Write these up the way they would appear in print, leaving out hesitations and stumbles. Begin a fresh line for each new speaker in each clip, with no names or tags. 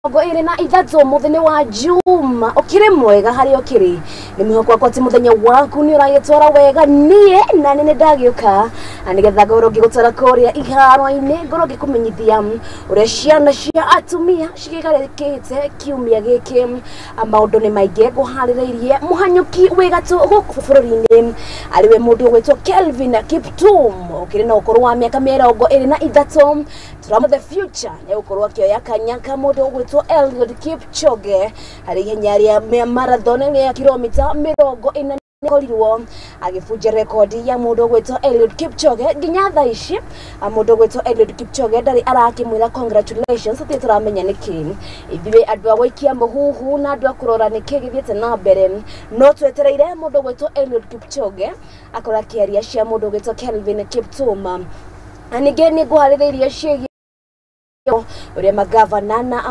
23 mũthenya wa Juma ũkĩrĩ mwega harĩa ũkĩrĩ nĩ mwĩhoko wakwa atĩ mũthenya waku nĩ ũragĩtwara wega niĩ na nĩ ndagĩũka na nĩgetha ngorwo ngĩgũtwara kũrĩa iharo-inĩ ngorwo ngĩkũmenyithia ũrĩa ciana cia atumia cigĩkarĩkĩte kiumia gĩkĩ. Maũndũ nĩ maingĩ ngũharĩrĩirie mũhanyũki wĩ gatũ gũkũ bũrũri-inĩ arĩ we mũndũ ũgwĩtwo Kelvin Kiptum ũkĩrĩ na ũkũrũ wa mĩaka 23 tũramu the future nĩ gũkorwo akĩoya kanya ka mũndũ ũgwĩtwo Eliud Kipchoge harĩ ihenya rĩa marathon rĩa kilomita 40 korirwo agĩbunja rekondi ya mũndũ ũgwĩtwo Eliud Kipchoge nginya thaa ici. Mũndũ ũgwĩtwo Eliud Kipchoge ndarĩ arakĩmwĩra congratulations, tũtirĩ tũramenya nĩkĩ. Ithuĩ andũ a gũikia mũhuhu na andũ a kũrora nĩkĩ gĩthiĩte na mbere no twetereire mũndũ ũgwĩtwo Eliud Kipchoge akorwo akĩaria cia mũndũ ũgwĩtwo Kelvin Kiptum. Na ningĩ nĩ ngũharĩrĩirie ciĩgiĩ ũrĩa magavana na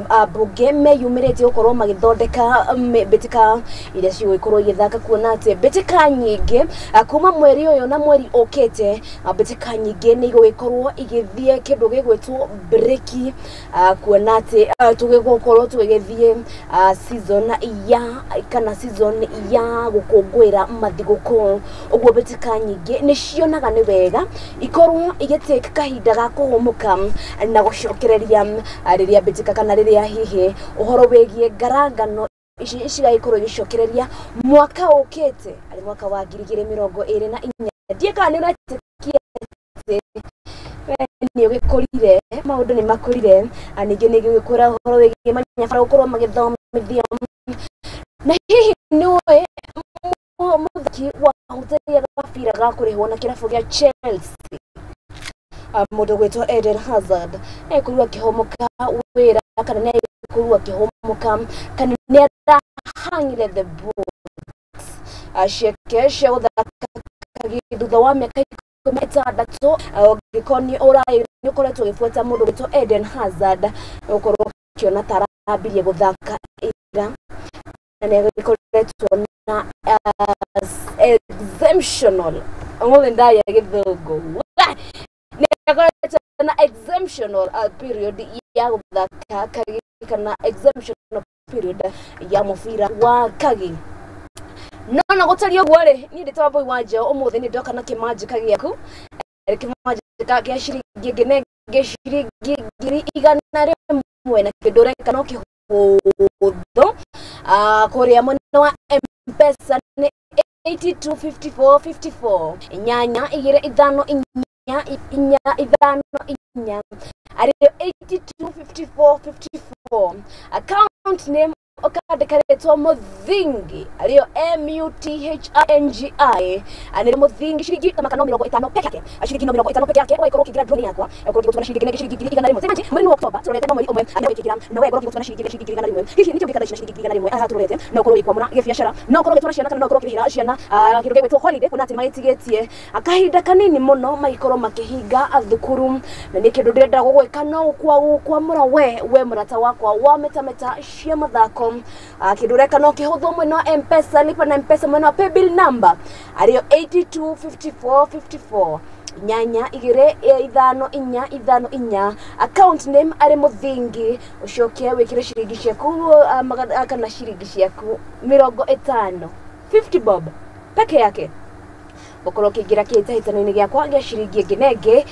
ambunge meyumĩrĩtie gũkorwo magĩthondeka mbĩtĩka iria cigũgĩkorwo igĩthaka kuona atĩ mbĩtĩka nyingĩ kuma mweri ũyũ na mweri ũkĩte, mbĩtĩka nyingĩ nĩ igũgĩkorwo igĩthiĩ kĩndũ gĩgwĩtwo breki, kuona atĩ tũgĩgũkorwo tũgĩgĩthiĩ season ya kana season ya gũkũngũĩra mathigũkũ. Ũguo mbĩtĩka nyingĩ nĩ cionaga nĩ wega ikorwo igĩtake kahinda ga kũhũmũka na gũcokereria rĩrĩa mbĩtĩka kana rĩrĩa hihi ũhoro wĩgiĩ ngarangano ici cigagĩkorwo igĩcokereria mwaka ũkĩte arĩ mwaka wa 2024. Ndiĩ kana nĩ ũretĩkia atĩ we nĩ ũgĩkũrire, maũndũ nĩ makũrire. Ningĩ nĩ gĩgĩkũra ũhoro wĩgiĩ manyabara gũkorwo magĩthomithio, na hihi nĩ ũĩ mũthaki wahutĩria gabira ga kũrĩhwo na kĩrabu gĩa Chelsea, mũndũ gwĩtwo Eden Hazard egũkorwo akĩhũmũka wĩra kana nĩ egũkorwo akĩhũmũka kana nĩ arahang'ire the boots ciake cia gũthaka thutha wa mĩaka 16. Ũngĩkorwo nĩ ũraĩ nĩ ũkoretwo ũgĩbuata mũndũ gwĩtwo Eden Hazard, ũgũkorwo ũkĩona ta arambirie gũthaka ira na nĩ agĩkoretwo na exemptional ũmũthĩ ndaria gĩthũngũ, nĩ akoretwo na exemptional period ya gũthaka kagi kana exemptional period ya mũbira wa kagi. No na gũtariĩ ũguo rĩ, niĩ ndĩ ta Wambui wa Njeũ ũmũthĩ nĩ ndoka na kĩmanjĩka gĩaku, kĩmanjĩka kĩa ciringi ĩngĩ ciringi 100,000 na kĩndũ ũreka no kĩhũthũ. Kũrĩa mwena wa M-Pesa nĩ 825454 8 2 5 4 4 5 4 arĩyo 825454. Account name ũkandĩka rĩtwa Mũthingi arĩyo Muthangi, nĩ Mũthingi, ciringi magana 50 peke yake, ciringi no 50 peke yake. Ũgagĩkorwo ũkĩingĩra drone yakwa ũkorwo ũkĩgũtũra ciringi nenge ciringi 100,000. Imagine mweri wa October tũrorete no mweri ũmwe andũ ũkĩingĩra na we ũkorwo ũkĩgũtũra ciringi 100,000. Hihi nĩkĩo ũngĩka ciringi 100,000 haha tũrorete na ũkorwo ũgĩkwamũra gĩbiacara na ũkorwo ũgĩtwara ciana kana no ũkorwo ũkĩrĩhĩra ciana kĩndũ gĩgwĩtwo holiday, kuona atĩ nĩmagĩtigĩtie kahinda kanini mũno magĩkorwo makĩhinga thukuru. Na nĩ kĩndũ ndĩrenda gũgwĩka no gũkwamũra we mũrata wakwa wa metameta cia mathako. Kĩndũ ũreka no kĩhũthũ mwena wa M-Pesa, lipa na M-Pesa mwena wa paybill number arĩyo 825454 8 2 5 4 5 4, account name arĩ Mũthingi, ũcoke wĩkĩre ciringi ciaku kana ciringi ciaku 50, 50 bob peke yake, ũkorwo ũkĩingĩra kĩhĩtahĩtano-inĩ gĩakwa gĩa ciringi ĩngĩ na ĩngĩ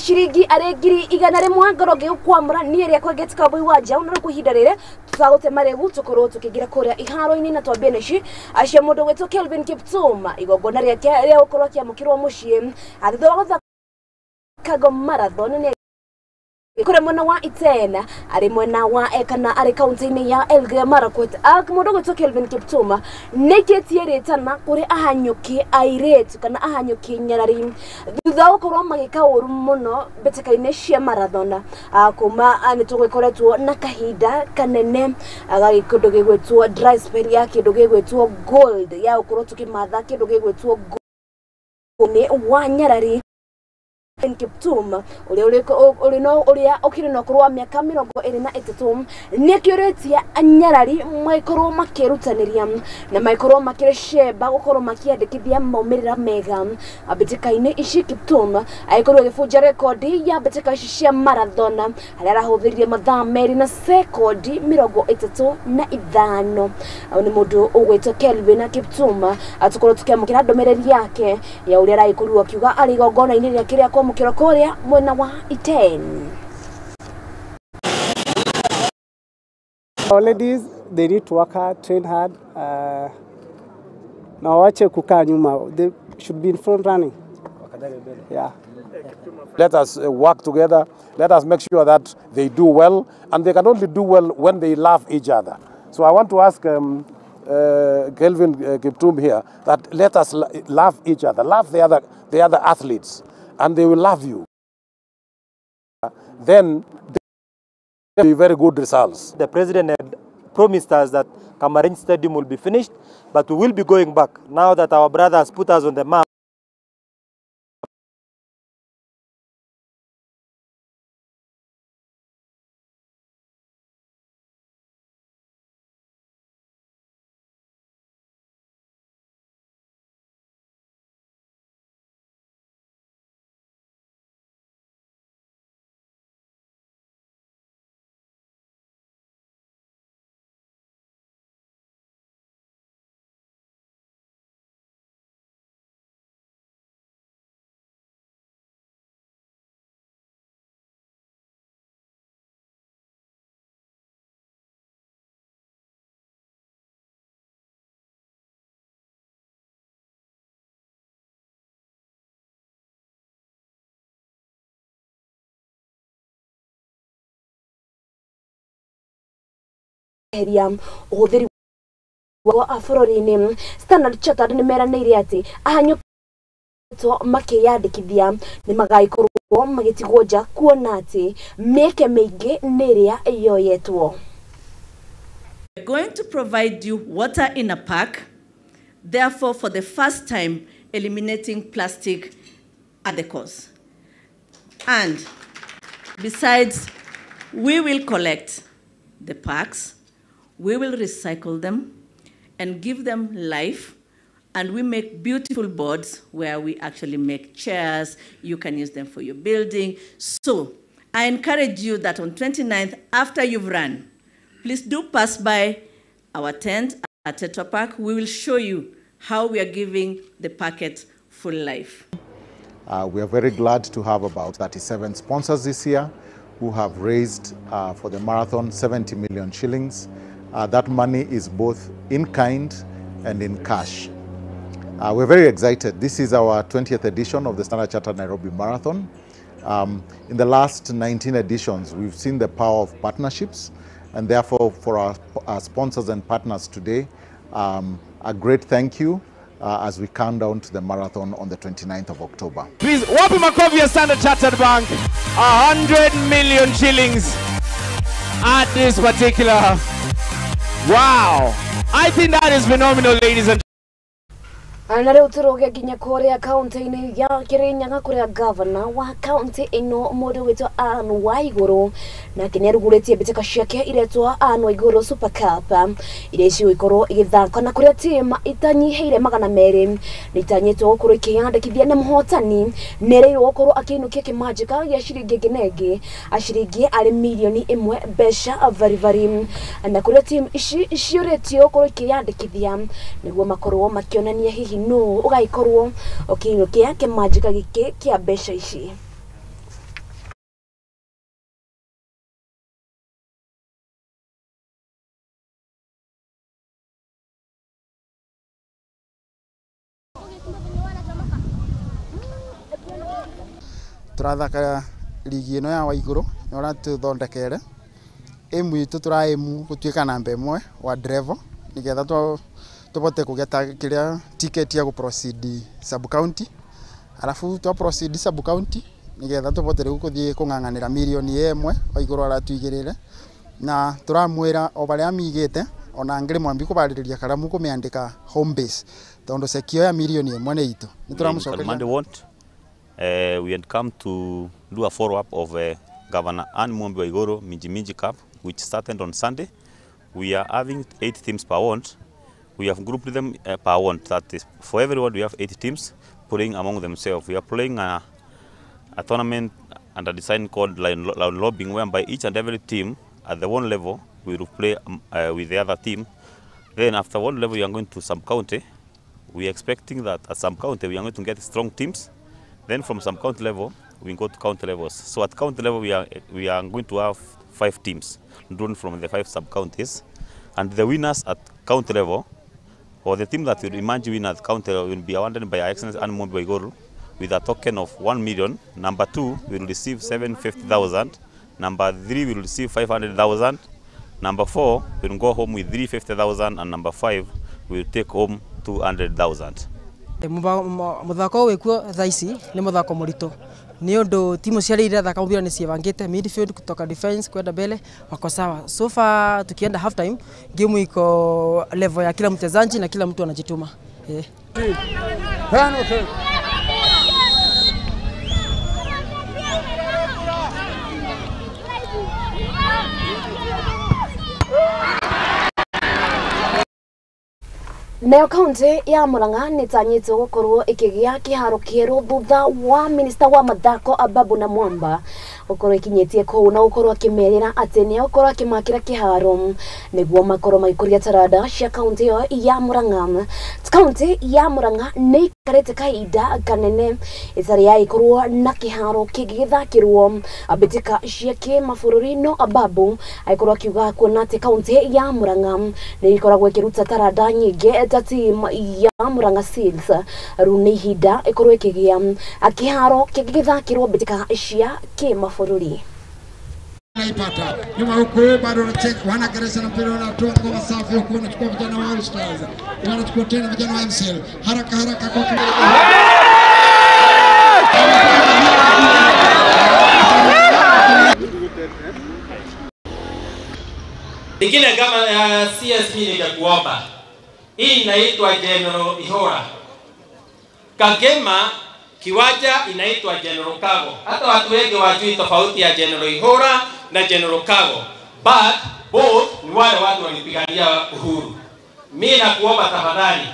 ciringi arĩ 100,000 ngorwo ngĩgũkwamũra niĩ rĩakwa ngĩtuĩka Wambui wa Njaũ. Na rĩu kwa ihinda rĩrĩ tũtagũte marĩgu tũkorwo tũkĩingĩra kũrĩa iharo-inĩ na twambie na ici cia mũndũ gwĩtwo Kelvin Kiptum, igongona rĩake rĩa gũkorwo akĩamũkĩrwo mũciĩ thutha wa gũthaka Go Marathon nĩ kũrĩa mwena wa Iten arĩ mwena wa kana arĩ kaunti-inĩ ya Elgeyo Marakwet. Mũndũ gwĩtwo Kelvin Kiptum nĩkĩtie rĩtana kũrĩ ahanyũki airĩtu kana ahanyũki nyarari thutha wa gũkorwo magĩka ũru mũno mbĩtĩka-inĩ cia marathon. Kuma nĩ tũgĩkoretwo na kahinda kanene ga kĩndũ gĩgwĩtwo dry spell ya kĩndũ gĩgwĩtwo gold ya gũkorwo tũkĩmatha kĩndũ gĩgwĩtwo gold nĩ wa nyarari. Kiptum uria ukiri na ukuru wa miaka 23 niakiuritie anyarari maikorwo makirutaniria na maikorwo makiricemba gukorwo makiandikithia maumirira mega mbĩtĩka-inĩ ici. Kiptum aikorwo agĩbunja rekondi ya mbĩtĩka ici cia marathon harĩa arahũthĩrire mathaa 2 na sekondi 35. Nĩ mũndũ ũgwĩtwo Kelvin Kiptum atukorwo tukiamũkĩra ndũmĩrĩri yake ya ũrĩa aragĩkorirwo akiuga arĩ igongona-inĩ rĩake rĩa kwamũkĩrwo kũrĩa mwena wa Iten.
Our ladies, they need to work hard, train hard, na waache kukaa nyuma. They should be in front running. Yeah.
Let us work together. Let us make sure that they do well, and they can only do well when they love each other. So I want to ask Kelvin Kiptum here that let us love each other, love the other athletes, and they will love you. Then there will be very good results.
The president had promised us that Kamariny Stadium will be finished, but we will be going back now that our brother has put us on the map.
Eheria ũhũthĩri wa bũrũri-inĩ. Standard Chartered nĩ meranĩire atĩ ahanyũkĩtwo makĩyandĩkithia nĩ magagĩkorwo magĩtigwo nja kuona atĩ mĩeke mĩingĩ nĩ ĩrĩa yoyetwo.
We're going to provide you water in a pack, therefore for the first time eliminating plastic at the course. And besides, we will collect the packs, we will recycle them and give them life, and we make beautiful boards where we actually make chairs. You can use them for your building. So I encourage you that on 29th, after you've run, please do pass by our tent at Tetra Pak. We will show you how we are giving the packet full life.
We are very glad to have about 37 sponsors this year who have raised for the marathon 70 million shillings. That money is both in kind and in cash. We're very excited. This is our 20th edition of the Standard Chartered Nairobi Marathon. In the last 19 editions, we've seen the power of partnerships, and therefore for our sponsors and partners today, a great thank you as we count down to the marathon on the 29th of October.
Please, wapi makofi ya Standard Chartered Bank, 100 million shillings at this particular. Wow, I think that is phenomenal, ladies and
na rĩu tũrũge nginya kũrĩa kaunti-inĩ ya Kirinyaga kũrĩa gavana wa kaunti ĩno mũndũ wĩtwo Anne Waigũrũ nake nĩarugũrĩtie mbĩtĩka ciake iretwo Anne Waigũrũ Super Cup iria cigũkorwo igĩthaka na kũrĩa timu itanyihĩire 200 nĩ itanyĩtwo gũkorwo ikĩyandĩkithia na mũhotani nĩerĩirwo gũkorwo akĩinũkia kĩmanjĩka gĩa ciringi ĩngĩ na ĩngĩ ciringi arĩ mirioni 1 mbeca baribari na kũrĩa timu ici ciũrĩtio gũkorwo ikĩyandĩkithia nĩguo makorwo makĩonania hihi no ũgagĩkorwo ũkĩinũkia kĩmanjĩka gĩkĩ kĩa mbeca ici.
Tũrathaka ligi ĩno ya Waigũrũ na ũratuthondekere ĩmu itũ tũraĩmu gũtuĩka namba 1 wa Drevo nĩgetha tubote kugeta kiria ticket ya proceed sub county, alafu twa proceed sub county nigetha tubote riu kuthie kung'ang'anira milioni 1 Waigũrũ aratuigirire na turamwira o baria amigite ona ngiri mwambi kubaririria karamu kumiandika home base tondu sekio ya milioni 1 ni itu ni turamucokeria.
Monday want We had come to do a follow-up of Governor Anne Mumbi Waiguru Minji Minji Cup, which started on Sunday. We are having 8 teams per ward. We have grouped them per ward. That is, for every ward we have 8 teams playing among themselves. We are playing a tournament under design called line lobbying, whereby each and every team at the one level will play with the other team. Then after one level, we are going to sub-county. We are expecting that at sub-county we are going to get strong teams. Then from sub-county level, we go to county levels. So at county level, we are going to have 5 teams drawn from the 5 sub-counties. And the winners at county level, or the team that will emerge winner at county level, will be awarded by Her Excellency Anne Mumbi Waiguru with a token of 1 million. Number 2 will receive 750,000. Number 3 will receive 500,000. Number 4 will go home with 350,000, and number 5 will take home 200,000.
Muthako wikuo thaa ici ni muthako muritu ni undu timu cia irathaka mubira ni ciebangite midfield kutoka defense kwenda mbele wako sawa. So far tukienda half time game iko level ya kila mchezaji na kila mtu anajituma.
Nayo kaunti ya Murang'a nĩtanyĩtwo gũkorwo ĩkĩgĩa kĩharo kĩerũ thutha wa minista wa mathako Ababu Namwamba gũkorwo ĩkinyĩtie kũu na gũkorwo akĩmerĩra atĩ nĩegũkorwo akĩmakĩra kĩharo nĩguo makorwo magĩkũria taranda cia kaunti ĩyo ya Murang'a. Kaunti ya Murang'a nĩ ĩikarĩte kahinda kanene ĩtarĩ yaĩkorwo na kĩharo kĩngĩgĩthakĩrwo mbĩtĩka cia kĩmabũrũri, no Ababu agĩkorwo akiuga kuona atĩ kaunti ya Murang'a nĩ ĩkoragwo ĩkĩruta taranda nyingĩ ta team ya Murang'a Seals rĩu nĩ ihinda ĩkorwo ĩkĩgĩa kĩharo kĩngĩgĩthakĩrwo mbĩtĩka cia kĩmabũrũri.
Naipata nyuma huku bado wanagereza na mpira, wanatoa ngoma safi huku, wanachukua vijana wa All Stars, wanachukua tena vijana wa MCL haraka haraka kwa
Ingine kama CSP ningekuomba, hii inaitwa General Ihora. Kagema kiwanja inaitwa General Kago. Hata watu wengi wajui tofauti ya General Ihora na General Kago. But both ni wale watu walipigania uhuru. Mimi nakuomba tafadhali,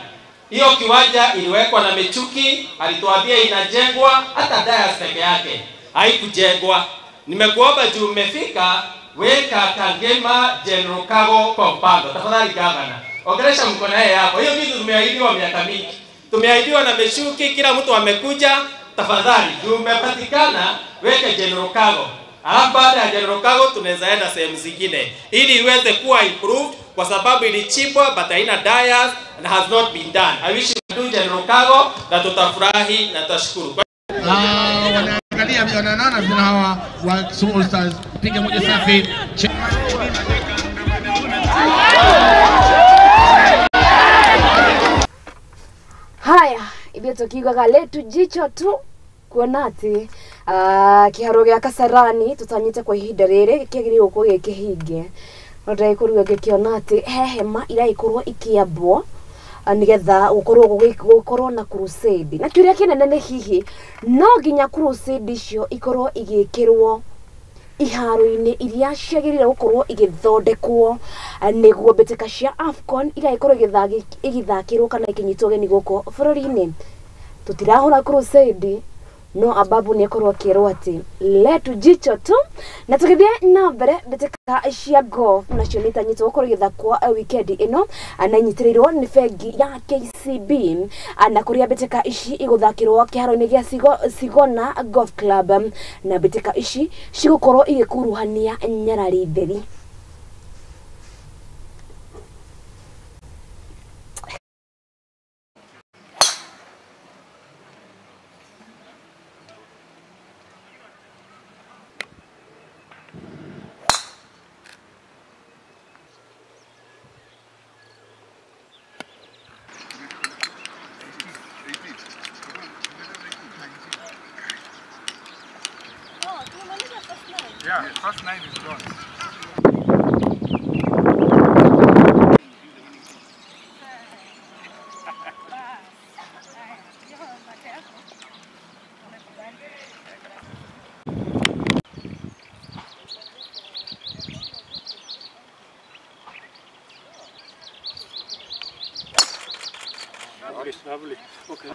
hiyo kiwanja iliwekwa na Michuki, alituambia inajengwa, hata dayas peke yake haikujengwa. Nimekuomba juu umefika, weka Kagema General Kago kwa mpango. Tafadhali gavana, ongelesha mkono yeye hapo. Hiyo vitu tumeahidiwa miaka mingi. Tumeahidiwa na Michuki, kila mtu amekuja. Tafadhali juu umepatikana, weka General Kago. Alafu baada ya General Kago tunaweza enda sehemu zingine ili iweze kuwa improved, kwa sababu ilichimbwa but haina dayas and has not been done. I wish you do General Kago na tutafurahi na tutashukuru.
Wanaangalia wanaona vijana hawa wa Kisumu All Stars, piga moja safi.
Haya, ithuĩ tũkiugaga letu jicho tu kuona atĩ kĩharo gĩa Kasarani tũtanyĩte kwa ihinda rĩrĩ kĩagĩrĩirwo gũkorwo gĩ kĩhinge, no ndagĩkorirwo ngĩkĩona atĩ he hema iragĩkorwo ikĩambwo nĩgetha gũkorwo na crusade. Na kĩũria kĩnene nĩ hihi no nginya crusade icio ikorwo igĩkĩrwo iharo-inĩ iria ciagĩrĩire gũkorwo igĩthondekwo nĩguo mbĩtĩka cia AFCON igagĩkorwo igĩthakĩrwo kana ikĩnyitwo ũgeni gũkũ bũrũri-inĩ. Tũtirahũra crusade, no Ababu nĩ akorwo akĩrwo atĩ letu jicho tu. Na tũgĩthiĩ na mbere, mbĩtĩka cia golf nacio nĩ itanyĩtwo gũkorwo igĩthakwo weekend ĩno na inyitĩrĩirwo nĩ bengi ya KCB, na kũrĩa mbĩtĩka ici igũthakĩrwo kĩharo-inĩ gĩa Sigona Golf Club, na mbĩtĩka ici cigũkorwo igĩkuruhania nyarari theri.
Yeah, first 9 is done.
Okay.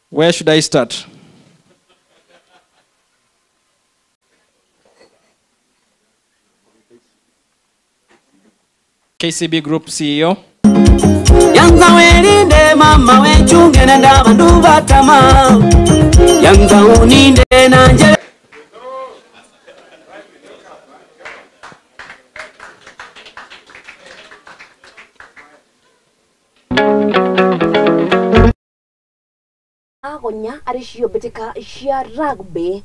Where should I start? KCB Group CEO.
Yanga welinde mama wechunge nenda bandu batama. Yanga uninde nanje.
Agonya aricio mbitika cia rugby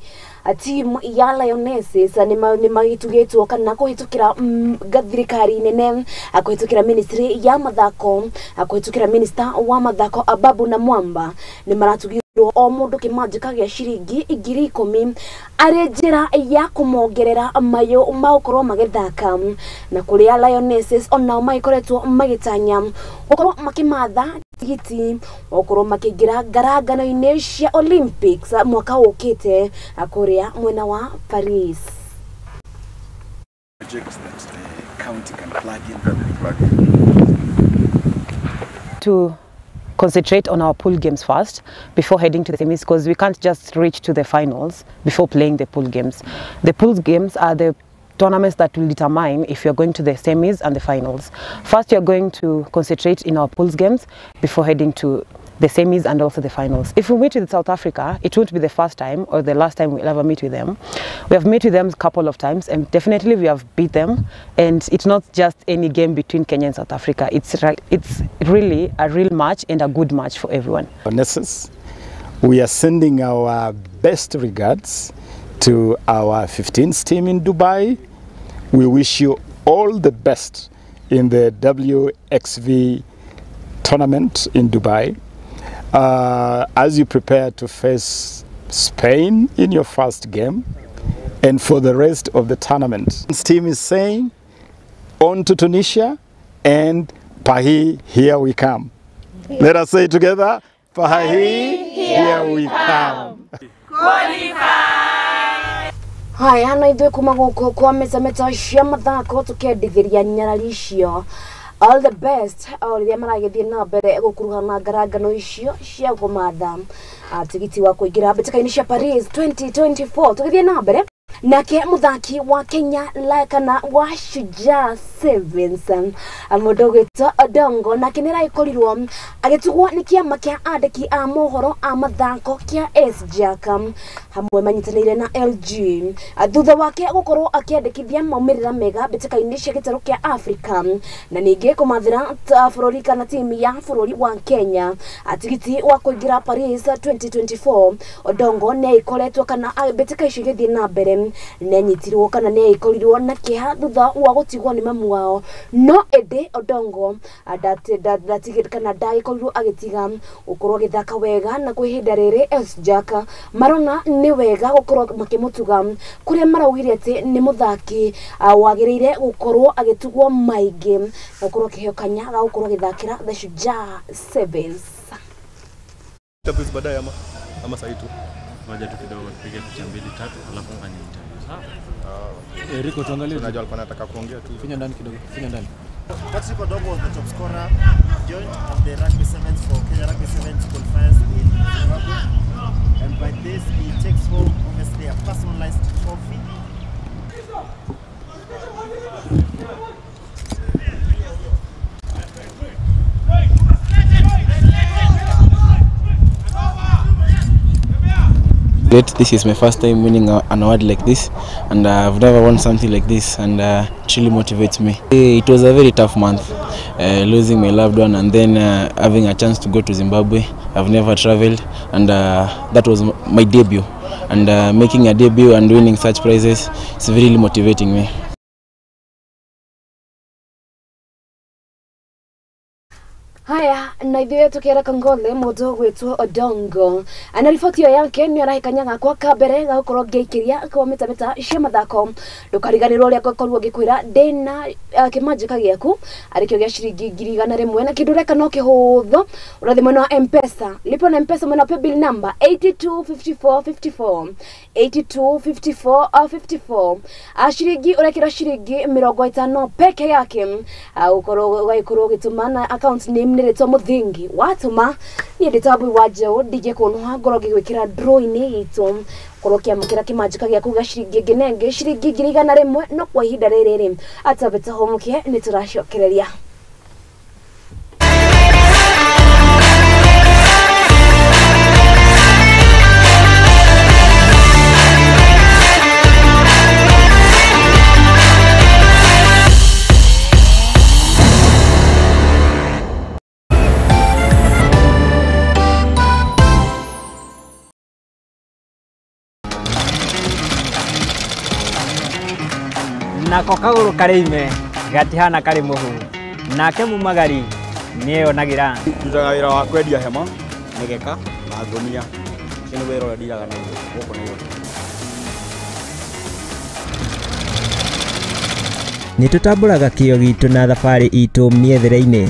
timu ya Lionesses ni magitugitwo kana kuhitukira thirikari nene kuhitukira ministry ya mathako kuhitukira minister wa mathako Ababu na Mwamba ni maratugirwo o mundu kimanjika gia ciringi 10,000 ari njira ya kumongerera mayo maukorwo magithaka na kuria Lionesses onao magikoretwo magitanya gukorwo makimatha tigiti okorwo makiingira ngarangano-inĩ cia Olympics mwaka ukite kuria mwena wa Paris.
Projects that the county can plug in.
To concentrate on our pool games first before heading to the semis, because we can't just reach to the finals before playing the pool games. The pool games are the tournaments that will determine if you're going to the semis and the finals. First, you're going to concentrate in our pools games before heading to the semis and also the finals. If we meet with South Africa, it won't be the first time or the last time we'll ever meet with them. We have met with them a couple of times and definitely we have beat them. And it's not just any game between Kenya and South Africa. It's really a real match and a good match for everyone.
We are sending our best regards to our 15th team in Dubai. We wish you all the best in the WXV tournament in Dubai. As you prepare to face Spain in your first game and for the rest of the tournament. This team is saying, on to Tunisia and Pahi, here we come. Let us say together, Pahi, here we come.
Haya na ithuĩ kuma gũkũ kwa mĩtamĩta cia mathako tũkendithĩria nyarari icio all the best o rĩrĩa maragĩthiĩ na mbere gũkuruhana ngarangano icio cia kũmatha tigiti wa kũingĩra mbĩtĩka-inĩ cia Paris 2024. Tũgĩthiĩ na mbere nake muthaki wa Kenya kana wa Shujaa Sevens mũndũ ũgwĩtwo Odongo nake nĩaragĩkorirwo agĩtugwo nĩ kĩama kĩa andĩki a mohoro a mathako kĩa SJAK hamwe manyitanĩire na LG thutha wake gũkorwo akĩandĩkithia maumĩrĩra mega mbĩtĩka-inĩ cia gĩtarũ kĩa Africa na ningĩ kũmathĩra bũrũri kana timu ya bũrũri wa Kenya tigiti wa kũingĩra Paris 2024. Odongo nĩagĩkoretwo kana mbĩtĩka icio igĩthiĩ na mbere nenyitirwo kana neikorirwo na kĩeha thutha wa gũtigwo nĩ mamu wao no ĩndĩ Odongo kana ndagĩkorirwo agĩtiga gũkorwo agĩthaka wega na kwa ihinda rĩrĩ SJAK marona nĩ wega gũkorwo makĩmũtuga kũrĩa maraugire atĩ nĩ mũthaki wagĩrĩire gũkorwo agĩtugwo maingĩ na gũkorwo akĩheo kanya ga gũkorwo agĩthakĩra the Shujaa Sevens.
Baadaye ama saa tu
ngoja tu kidogo tupige picha mbili tatu alafu fanye interview sawa.
Eriko tuangalie, unajua alikuwa anataka kuongea tu.
Finya ndani kidogo, finya ndani.
Patrick Odongo was the top scorer joint of the Rugby Sevens for Kenya Rugby Sevens qualifiers in Zimbabwe, and by this he takes home obviously a personalized trophy.
Great. This is my first time winning an award like this, and I've never won something like this, and it really motivates me. It was a very tough month, losing my loved one and then having a chance to go to Zimbabwe. I've never traveled, and that was my debut, and making a debut and winning such prizes is really motivating me.
Haya Na ithuĩ tukĩra kongole mũndũ ũgwĩtwo Odongo na riboti ĩyo yake nĩ arahĩkanya gakwa ka mbere ga gũkorwo ngĩikĩria kwa mĩtamĩta cia mathako. Ndũkariganĩrwo ũrĩa ngũkorwo ngĩkwĩra ndĩna kĩmanjĩka gĩaku arĩkĩo gĩa ciringi 100,000 na kĩndũ ũreka no kĩhũthũ, ũrathiĩ mwena wa M-Pesa, lipa na M-Pesa mwena wa paybill number 825454 825454, ciringi ũrekĩra ciringi 50 peke yake, ũkorwo ũgagĩkorwo ũgĩtũma na account name nĩ rĩtwa Mũthingi. Watũma niĩ ndĩ Tambui wa Njeũ ndingĩkũnũha ngorwo ngĩgwĩkĩra draw-inĩ itũ, korwo ũkĩamũkĩra kĩmanjĩka gĩaku gĩa ciringi nginenge ciringi 100,000. No kwa ihinda rĩrĩ rĩ atambe tũhũmũke, nĩ tũracokereria.
Nako kagũrũ karĩ ime gatihana karĩ mũhu, nake mumagari nĩeyonagĩra.
Ndutaga wĩra wa kwendia hema, mĩgeka na ngũnia. Ũcio nĩ wĩra ũrĩa ndiraga naguo gũkũ Nairobi.
Nĩ tũtambũraga kĩo gitũ na thabarĩ itũ mĩethere-inĩ.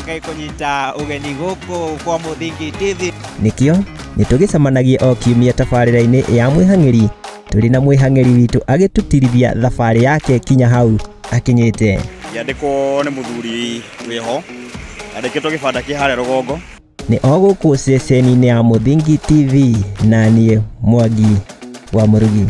Ngai kũnyita ũgeni gũkũ kwa Mũthingi TV.
Nĩkĩo nĩ tũgĩcemanagia o kiumia tabarĩra-inĩ ya Mwĩhang'ĩri, tũrĩ na mwĩhang'ĩri witũ agĩtũtirithia thabarĩ yake kinya hau akinyĩte.
Yandĩkwo nĩ mũthuri wĩho, yandĩkĩtwo gĩbanda kĩ harĩa rũgongo.
Nĩ o gũkũ ceceni-inĩ ya Mũthingi TV, na niĩ Mwangi wa Mũrugi.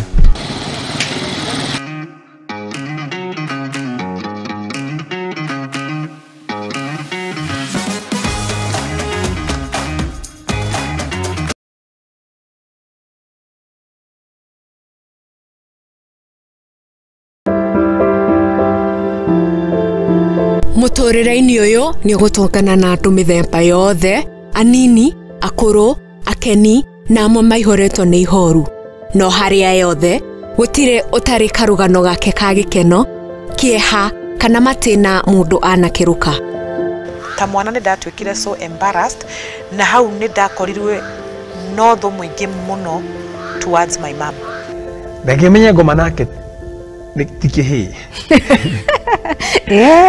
Mũtũrĩre-inĩ ũyũ nĩ ũgũtũngana na andũ mĩthemba yothe, anini, akũrũ, akeni na amwe maihũrĩtwo nĩ ihoru. No harĩa yothe gũtirĩ ũtarĩ karũgano gake ka gĩkeno, kĩeha kana matĩna mũndũ anakĩrũka.
Ta mwana nĩ ndatuĩkire so embarrassed, na hau nĩ ndakorirwe no thũ mũingĩ mũno towards my mom.
Ndangĩmenya ngoma nake ti kĩhĩĩ.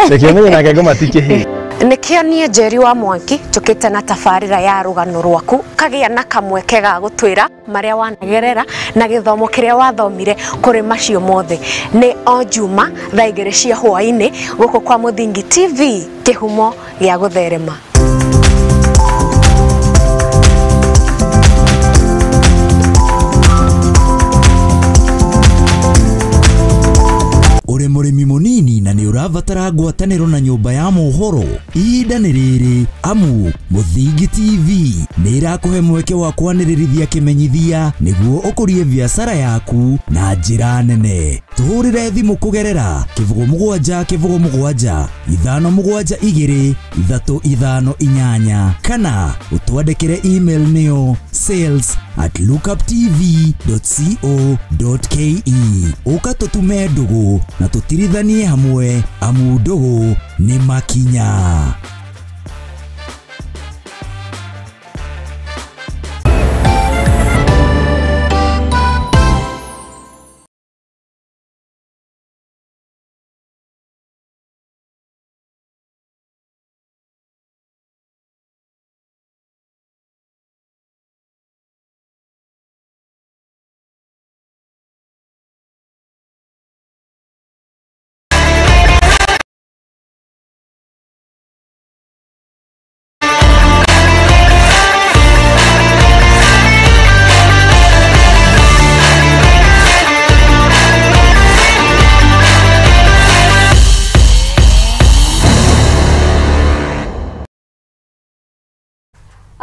Ndangĩmenya nake ngoma ti kĩhĩĩ.
Nĩkĩo niĩ Njeri wa Mwangi tũkĩte na tabarĩra ya rũgano rwaku, kagĩa na kamweke ga gũtwĩra marĩa wanagerera na gĩthomo kĩrĩa wathomire kũrĩ macio mothe. Nĩ o Juma thaa 2 cia hwaĩ-inĩ gũkũ kwa Mũthingi TV, kĩhumo gĩa gũtherema.
Ũrĩ mũrĩmi mũnini na nĩ ũrabatara ngwatanĩro na nyũmba ya mohoro, ihinda nĩ rĩrĩ amu Mũthingi TV nĩ ĩrakũhe mweke wa kwanĩrĩrithia kĩmenyithia nĩguo ũkũrie biacara yaku na njĩra nene. Tũhũrĩre thimũ kũgerera 07 07 572 358 kana ũtwandĩkĩre email nĩyo sales@lookuptv.co.ke. Ũka tũtume ndũgũ na tũtirithanie hamwe, amu ndũgũ nĩ makinya.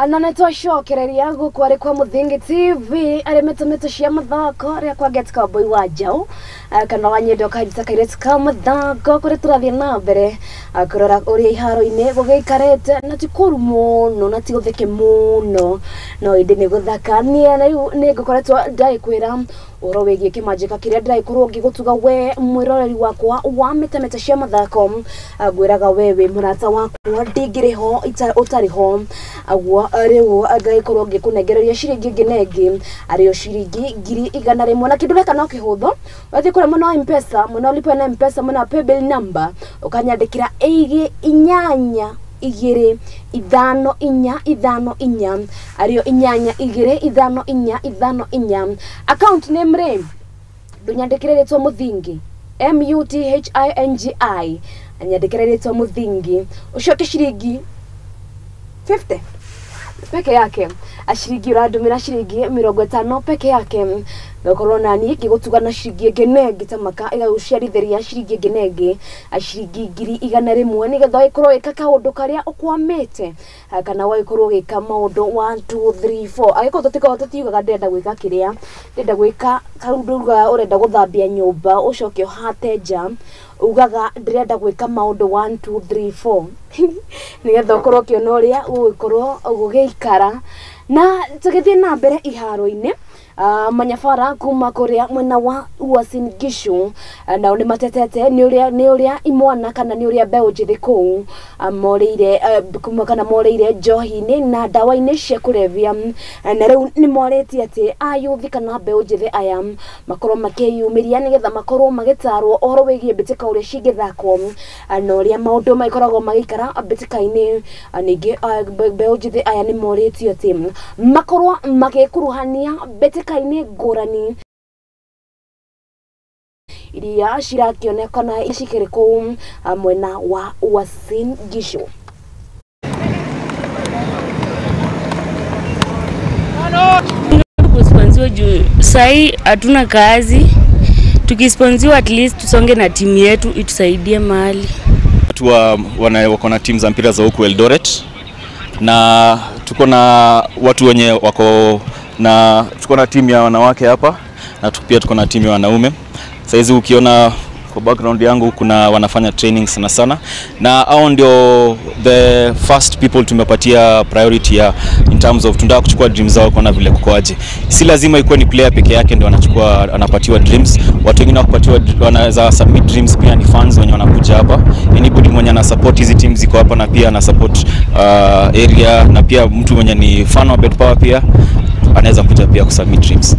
Na nĩtwacokereria gũkũ arĩ kwa Mũthingi TV arĩ mĩtũmĩtũ cia mathako rĩa kwa Get Cowboy wa Njaũ kana wa nyendo kanjita kairĩtu ka mathako kũrĩa tũrathiĩ na mbere kũrora ũrĩa iharo-inĩ gũgĩikarĩte na ti kũru mũno na ti gũtheke mũno no ĩndĩ nĩ gũthakania na rĩu nĩ ngũkoretwo ndagĩkwĩra ũhoro wĩgiĩ kĩmanjĩka kĩrĩa ndĩragĩkorwo ngĩgũtuga we mwĩroreri wakwa wa mĩtamĩta cia mathako ngwĩraga we wĩ mũrata wakwa ndingĩrĩ ho ũtarĩ ho aguo rĩu ngagĩkorwo ngĩkũnengereria ciringi ĩngĩ na ĩngĩ arĩo ciringi 100,000 na kĩndũ gĩka no kĩhũthũ wathiĩ kũrĩa mwena wa M-Pesa mwena ũlipe na M-Pesa mwena wa paybill number ũkanyandĩkĩra 8 8 2 5 4 5 4 arĩo 8 2 5 4 5 4 account name rĩ ndũnyandĩkĩre rĩtwa Mũthingi MUTHINGI anyandĩkĩre rĩtwa Mũthingi ũcoke ciringi 50 peke yake aciringi ũrandũmĩra ciringi 50 peke yake ngakorwo nani ngĩgũtuga na ciringi ĩngĩ na ĩngĩ ta maka ĩgagũciarithĩria ciringi ĩngĩ na ĩngĩ ciringi 100,000 nĩgetha ũgĩkorwo ũgĩka kaũndũ karĩa ũkwamĩte kana ũgagĩkorwo ũgĩka maũndũ 1 2 3 4 angĩkorwo tũtikoragwo tũtiugaga ndĩrenda gwĩka kĩrĩa ndĩrenda gwĩka kaũndũ ugaga ũrenda gũthambia nyũmba ũcoke ũhate nja ugaga ndĩrenda gwĩka maũndũ 1 2 3 4 nĩgetha ũkorwo ũkĩona ũrĩa ũgũgĩkorwo ũgĩikara na tũgĩthiĩ na mbere iharo-inĩ manyabara kuma kũrĩa mwena wa Uasin Gishu nao nĩ matetete nĩ ũrĩa imwana kana nĩ ũrĩa mbeũ njĩthĩ kũu morĩire kana morĩire njohi-inĩ na ndawa-inĩ cia kũrebia na rĩu nĩ morĩtie atĩ ayuthi kana mbeũ njĩthĩ aya makorwo makĩyumĩria nĩgetha makorwo magĩtarwo ũhoro wĩgiĩ mbĩtĩka ũrĩa cingĩthakwo na ũrĩa maũndũ magĩkoragwo magĩikara mbĩtĩka-inĩ ningĩ mbeũ njĩthĩ aya nĩ morĩtio atĩ makorwo magĩkuruhania mbĩtĩka inĩ ngũrani iria cirakĩonekana cikĩrĩ kũu mwena wa Uasin Gishu.
Kusponsiwa juu sahi hatuna kazi, tukisponsiwa at least tusonge na timu yetu itusaidie mahali.
Watu wako na timu za mpira za huku Eldoret na tuko na watu wenye wako na tuko na timu ya wanawake hapa na pia tuko na timu ya wanaume. Saizi ukiona kwa background yangu kuna wanafanya training sana sana, na hao ndio the first people tumepatia priority ya in terms of tunataka kuchukua dreams zao kuona vile kukoaje. Si lazima ikuwe ni player peke yake ndio anachukua anapatiwa dreams. Watu wengine wakupatiwa wanaweza submit dreams pia ni fans wenye wanakuja hapa. Anybody mwenye ana support hizi teams ziko hapa na pia ana support area, na pia mtu mwenye ni fan wa BetPawa pia anaweza kuja pia kusubmit dreams.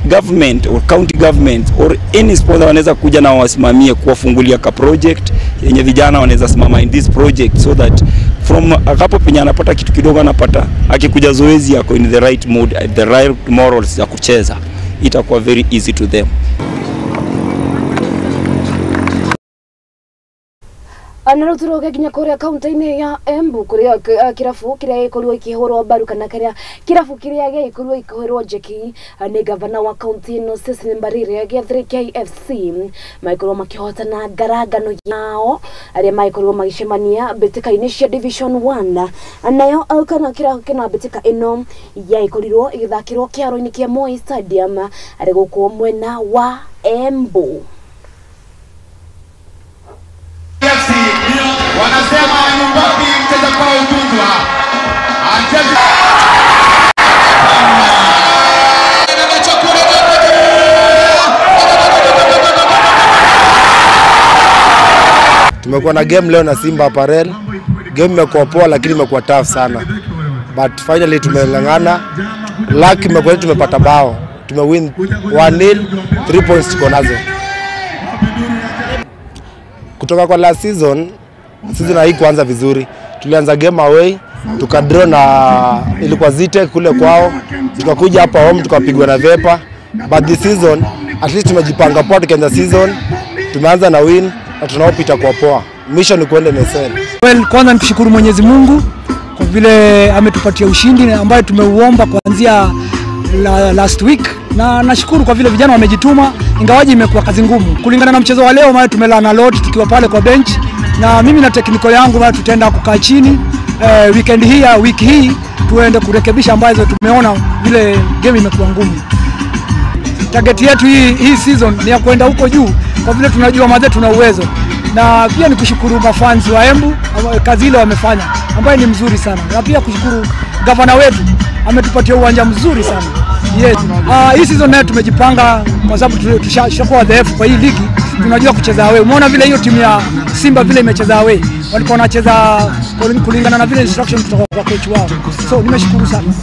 Government or county government or any sponsor wanaweza kuja na wasimamie kuwafungulia ka project yenye vijana wanaweza simama in this project, so that from hapo penye anapata kitu kidogo anapata, akikuja zoezi yako in the right mood at the right morals ya kucheza, itakuwa very easy to them.
Anaruthuroge nginya kuria kaunti-inĩ ya Embu kuria kirabu kiria gĩkorirwo ikĩhũrwo mbaru kana kiria kirabu kiria gĩkorirwo ikĩhũrwo njeki nĩ gavana wa kaunti ĩno Cecily Mbarire gĩa 3K FC magĩkorwo makĩhotana ngarangano yao arĩa magĩkorirwo magĩcemania mbĩtĩka-inĩ cia Division 1 nayo kana kirabu kĩna mbĩtĩka ĩno yagĩkorirwo ĩgĩthakĩrwo kĩharo-inĩ kĩa Moi Stadium arĩ gũkũ mwena wa Embu.
Wanasema nyumbani mcheza kwa utunzwa.
Tumekuwa na game leo na Simba Apparel. Game imekuwa poa lakini imekuwa tough sana. But finally tumeng'ang'ana. Luck imekuwa tumepata bao. Tumewin 1-0, 3 points tuko nazo. Kutoka kwa last season, season hii kuanza vizuri. Tulianza game away, tukadraw na ilikuwa Zitek kule kwao. Tukakuja hapa home tukapigwa na Vepa. But this season at least tumejipanga poa, tukaanza season, tumeanza na win na tunaopita kwa poa. Mission ni kuenda NSL.
Well, kwanza nikushukuru Mwenyezi Mungu kwa vile ametupatia ushindi ambaye tumeuomba kuanzia last week, na nashukuru kwa vile vijana wamejituma ingawaji imekuwa kazi ngumu. Kulingana na mchezo wa leo maana tumelana lot tukiwa pale kwa bench, na mimi na technical yangu maana tutaenda kukaa chini Weekend hii ya wiki hii tuende kurekebisha ambazo tumeona vile game imekuwa ngumu. Target yetu hii season ni ya kwenda huko juu kwa vile tunajua madhe tuna uwezo. Na pia ni kushukuru mafans wa Embu kazi ile wamefanya ambayo ni mzuri sana. Na pia kushukuru gavana wetu ametupatia uwanja mzuri sana. Yes. Hii season nayo tumejipanga kwa sababu tushakuwa dhaifu kwa hii ligi, tunajua kucheza away. Umeona vile hiyo timu ya Simba vile imecheza away. Walikuwa wanacheza kulingana na vile instruction kutoka kwa coach wao. So nimeshukuru sana.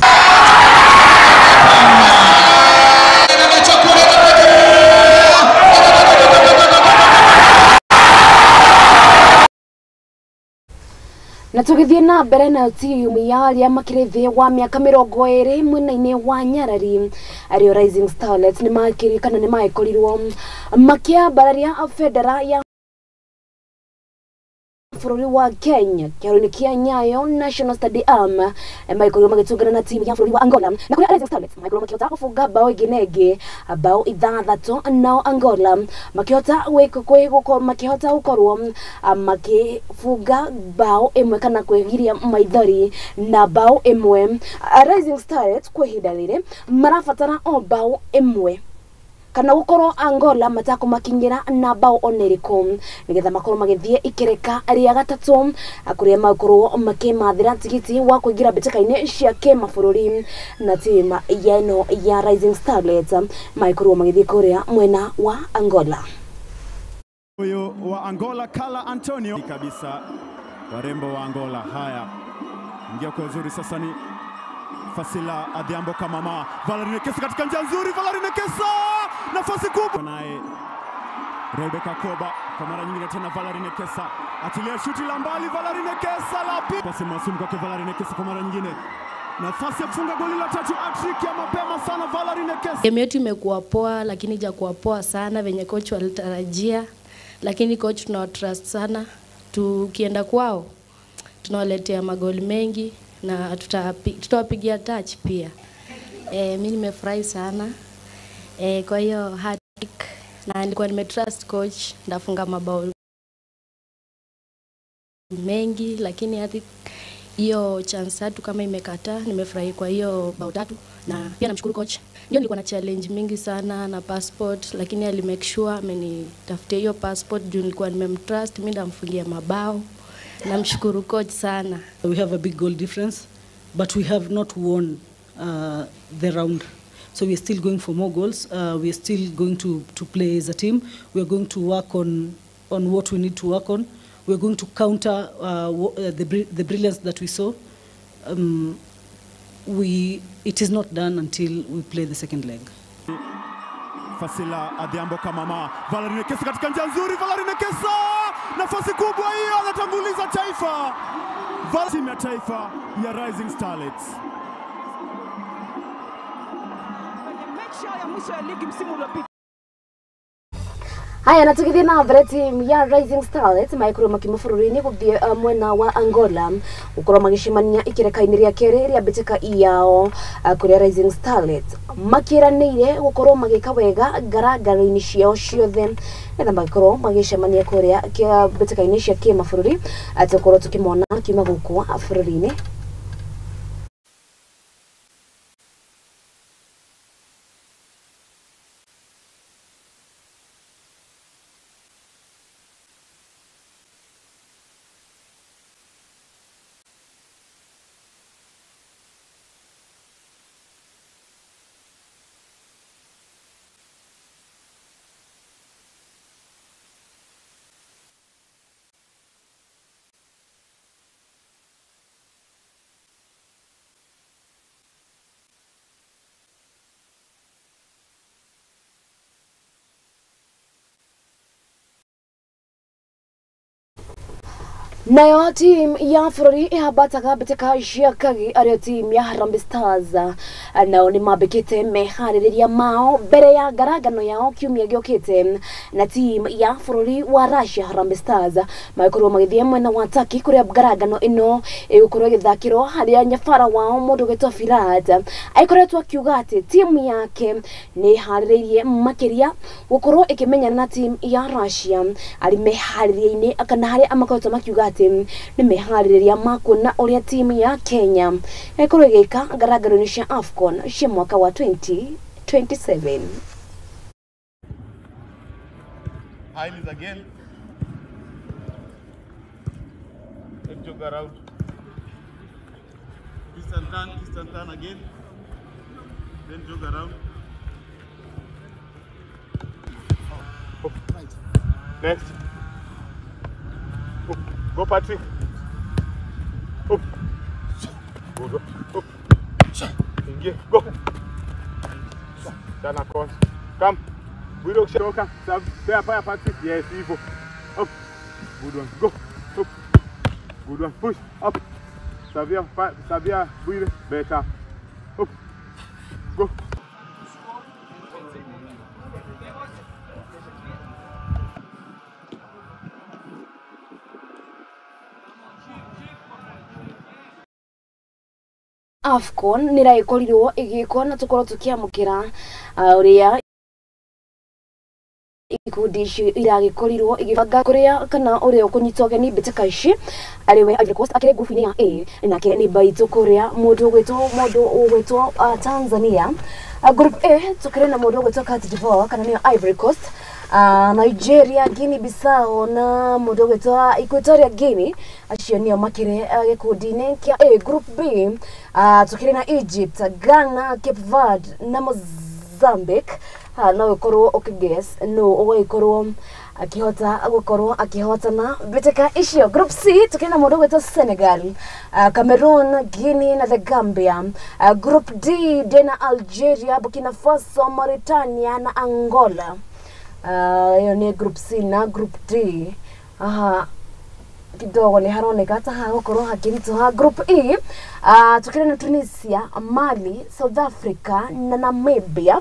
Na tugithie na mbere na timu ya aria makiri thi wa miaka 20 mwena-ini wa Nyarari ario Rising Starlets ni makiri kana ni maikorirwo makiambararia bendera ya bũrũri wa Kenya kĩharo-inĩ kĩa Nyayo National Stadium maikorirwo magĩtũngana na timu ya bũrũri wa Angola na kũrĩa Rising Starlets maikorirwo makĩhota gũbunga bao ĩngĩ na ĩngĩ bao 6 nao Angola makĩhota makĩhota gũkorwo makĩbunga bao ĩmwe kana kwĩgiria maithori na bao ĩmwe. Rising Starlets kwa ihinda rĩrĩ marabatara o bao ĩmwe kana gukorwo Angola matakumakinyira na bao oneriko nigetha makorwo magithie ikereka ria gatatu kuria makorwo makimathira tigiti wa kuingira mbĩtĩka-inĩ cia kĩmabũrũri na timu ya ĩno ya Rising Starlets maikorwo magithie kuria mwena wa Angola.
Huyu wa Angola Kala Antonio kabisa, warembo wa Angola. Haya, ingia kwa uzuri sasa ni Fasila Adhiambo Kamama. Valerie Nekesa katika njia nzuri, Valerie Nekesa nafasi kubwa naye Rebecca Koba kwa mara nyingine tena. Valerie Nekesa atilia shuti la mbali, Valerie Nekesa la pili, pasi masumu kwake Valerie Nekesa kwa mara nyingine, nafasi ya kufunga goli la tatu, hat-trick ya mapema sana Valerie Nekesa.
Game yetu imekuwa poa lakini hajakuwa poa sana venye coach walitarajia, lakini coach tunawatrust sana, tukienda kwao tunawaletea magoli mengi na tutawapigia touch pia. Mimi nimefurahi sana kwa hiyo hat-trick, na nilikuwa nimetrust coach ndafunga mabao mengi, lakini hadi hiyo chance tatu kama imekataa, nimefurahi kwa hiyo bao tatu. Na pia namshukuru coach. Ndio nilikuwa na challenge mingi sana na passport, lakini ali make sure amenitafutia hiyo passport juu nilikuwa nimemtrust, mimi ndamfungia mabao. Namshukuru coach sana.
We have a big goal difference, but we have not won the round. So we are still going for more goals. We are still going to play as a team. We are going to work on what we need to work on. We are going to counter the brilliance that we saw. It is not done until we play the second leg.
Fasila Adhiambo Kamama, Valerie Nekesa katika njia nzuri, Valerie Nekesa nafasi kubwa hiyo, anatanguliza taifa. Timu ya taifa ya Rising Starlets.
Mechi ya mwisho ya ligi msimu uliopita.
Haya, na tukithie na mbere timu ya Rising Starlets maikorwo makiuma bũrũri-inĩ gũthiĩ mwena wa Angola gũkorwo magĩcemania ikereka-inĩ rĩa kerĩ rĩa mbĩtĩka yao kũrĩa Rising Starlets makĩranĩire gũkorwo magĩka wega ngarangaro-inĩ ciao ciothe nĩgetha magĩkorwo magĩcemania kũrĩa mbĩtĩka-inĩ cia kĩmabũrũri tũkorwo tũkĩmona kiuma gũkũ bũrũri-inĩ. Nayo team ya bũrũri ĩhambataga mbĩtĩka cia Kagi arĩo team ya Harambee Stars nao nĩ mambĩkĩte meharĩrĩria mao mbere ya ngarangano yao kiumia gĩũkĩte na team ya bũrũri wa Russia. Harambee Stars magĩkorwo magĩthiĩ mwena wa Turkey kũrĩa ngarangano ĩno ĩgũkorwo ĩgĩthakĩrwo harĩa nyabara wao mũndũ ũgwĩtwo Firat akoretwo akiuga atĩ team yake nĩ ĩharĩrĩirie makĩria gũkorwo ĩkĩmenyana na team ya Russia arĩ meharĩrĩria-inĩ kana harĩa makoretwo makiuga atĩ nĩ meharĩrĩria ma kuona ũrĩa timu ya Kenya ĩkorwo ĩgĩka ngarangaro-inĩ cia AFCON cia mwaka wa 2027.
Highlies again. Let's jog around. Twist and turn again. Then jog around. Up. Right. Next. Up. Go, Patrick. Up. Go, go. Up. Ingie. Go. Turn across. Come. We don't show. Fire, Patrick. Yes, Ivo. Up. Good one. Go. Up. Good one. Push. Up. Savia, Savia, Buire. Better. Up. Go.
AFCON nä ĩragĩkorirwo ĩgĩkwo na tũkorwo tũkĩamũkĩra ũrĩa ikundi ici iragĩkorirwo igĩbanga kũrĩa kana ũrĩa ũkũnyitwo ũgeni mbĩtĩka ici arĩwe Ivory Coast akĩrĩ ngurubu-inĩ ya A nake nĩ mbaitũ kũrĩa mũndũ ũgwĩtwo Tanzania. Group A tũkĩrĩ na mũndũ ũgwĩtwo Cote d'Ivoire kana nĩyo Ivory Coast, Nigeria, Guinea Bissau na mũndũ ũgwĩtwo Equatorial Guinea, acio nĩo makĩrĩ gĩkundi-inĩ kĩa A. Group B tũkĩrĩ na Egypt, Ghana, Cape Verde na Mozambique. No ũkorwo ũkĩguess no ũgagĩkorwo akĩhota gũkorwo akĩhotana mbĩtĩka icio. Group C tukĩrĩ na mũndũ ũgwĩtwo Senegal, Cameroon, Guinea na the Gambia. Group D ndĩna Algeria, Burkina Faso, Mauritania na Angola. Ĩyo nĩ Group C na Group D. Aha, kidogo nĩ haroneka ta hagũkorwo hakĩritũha. Group E tukĩrĩ na Tunisia, Mali, South Africa na Namibia.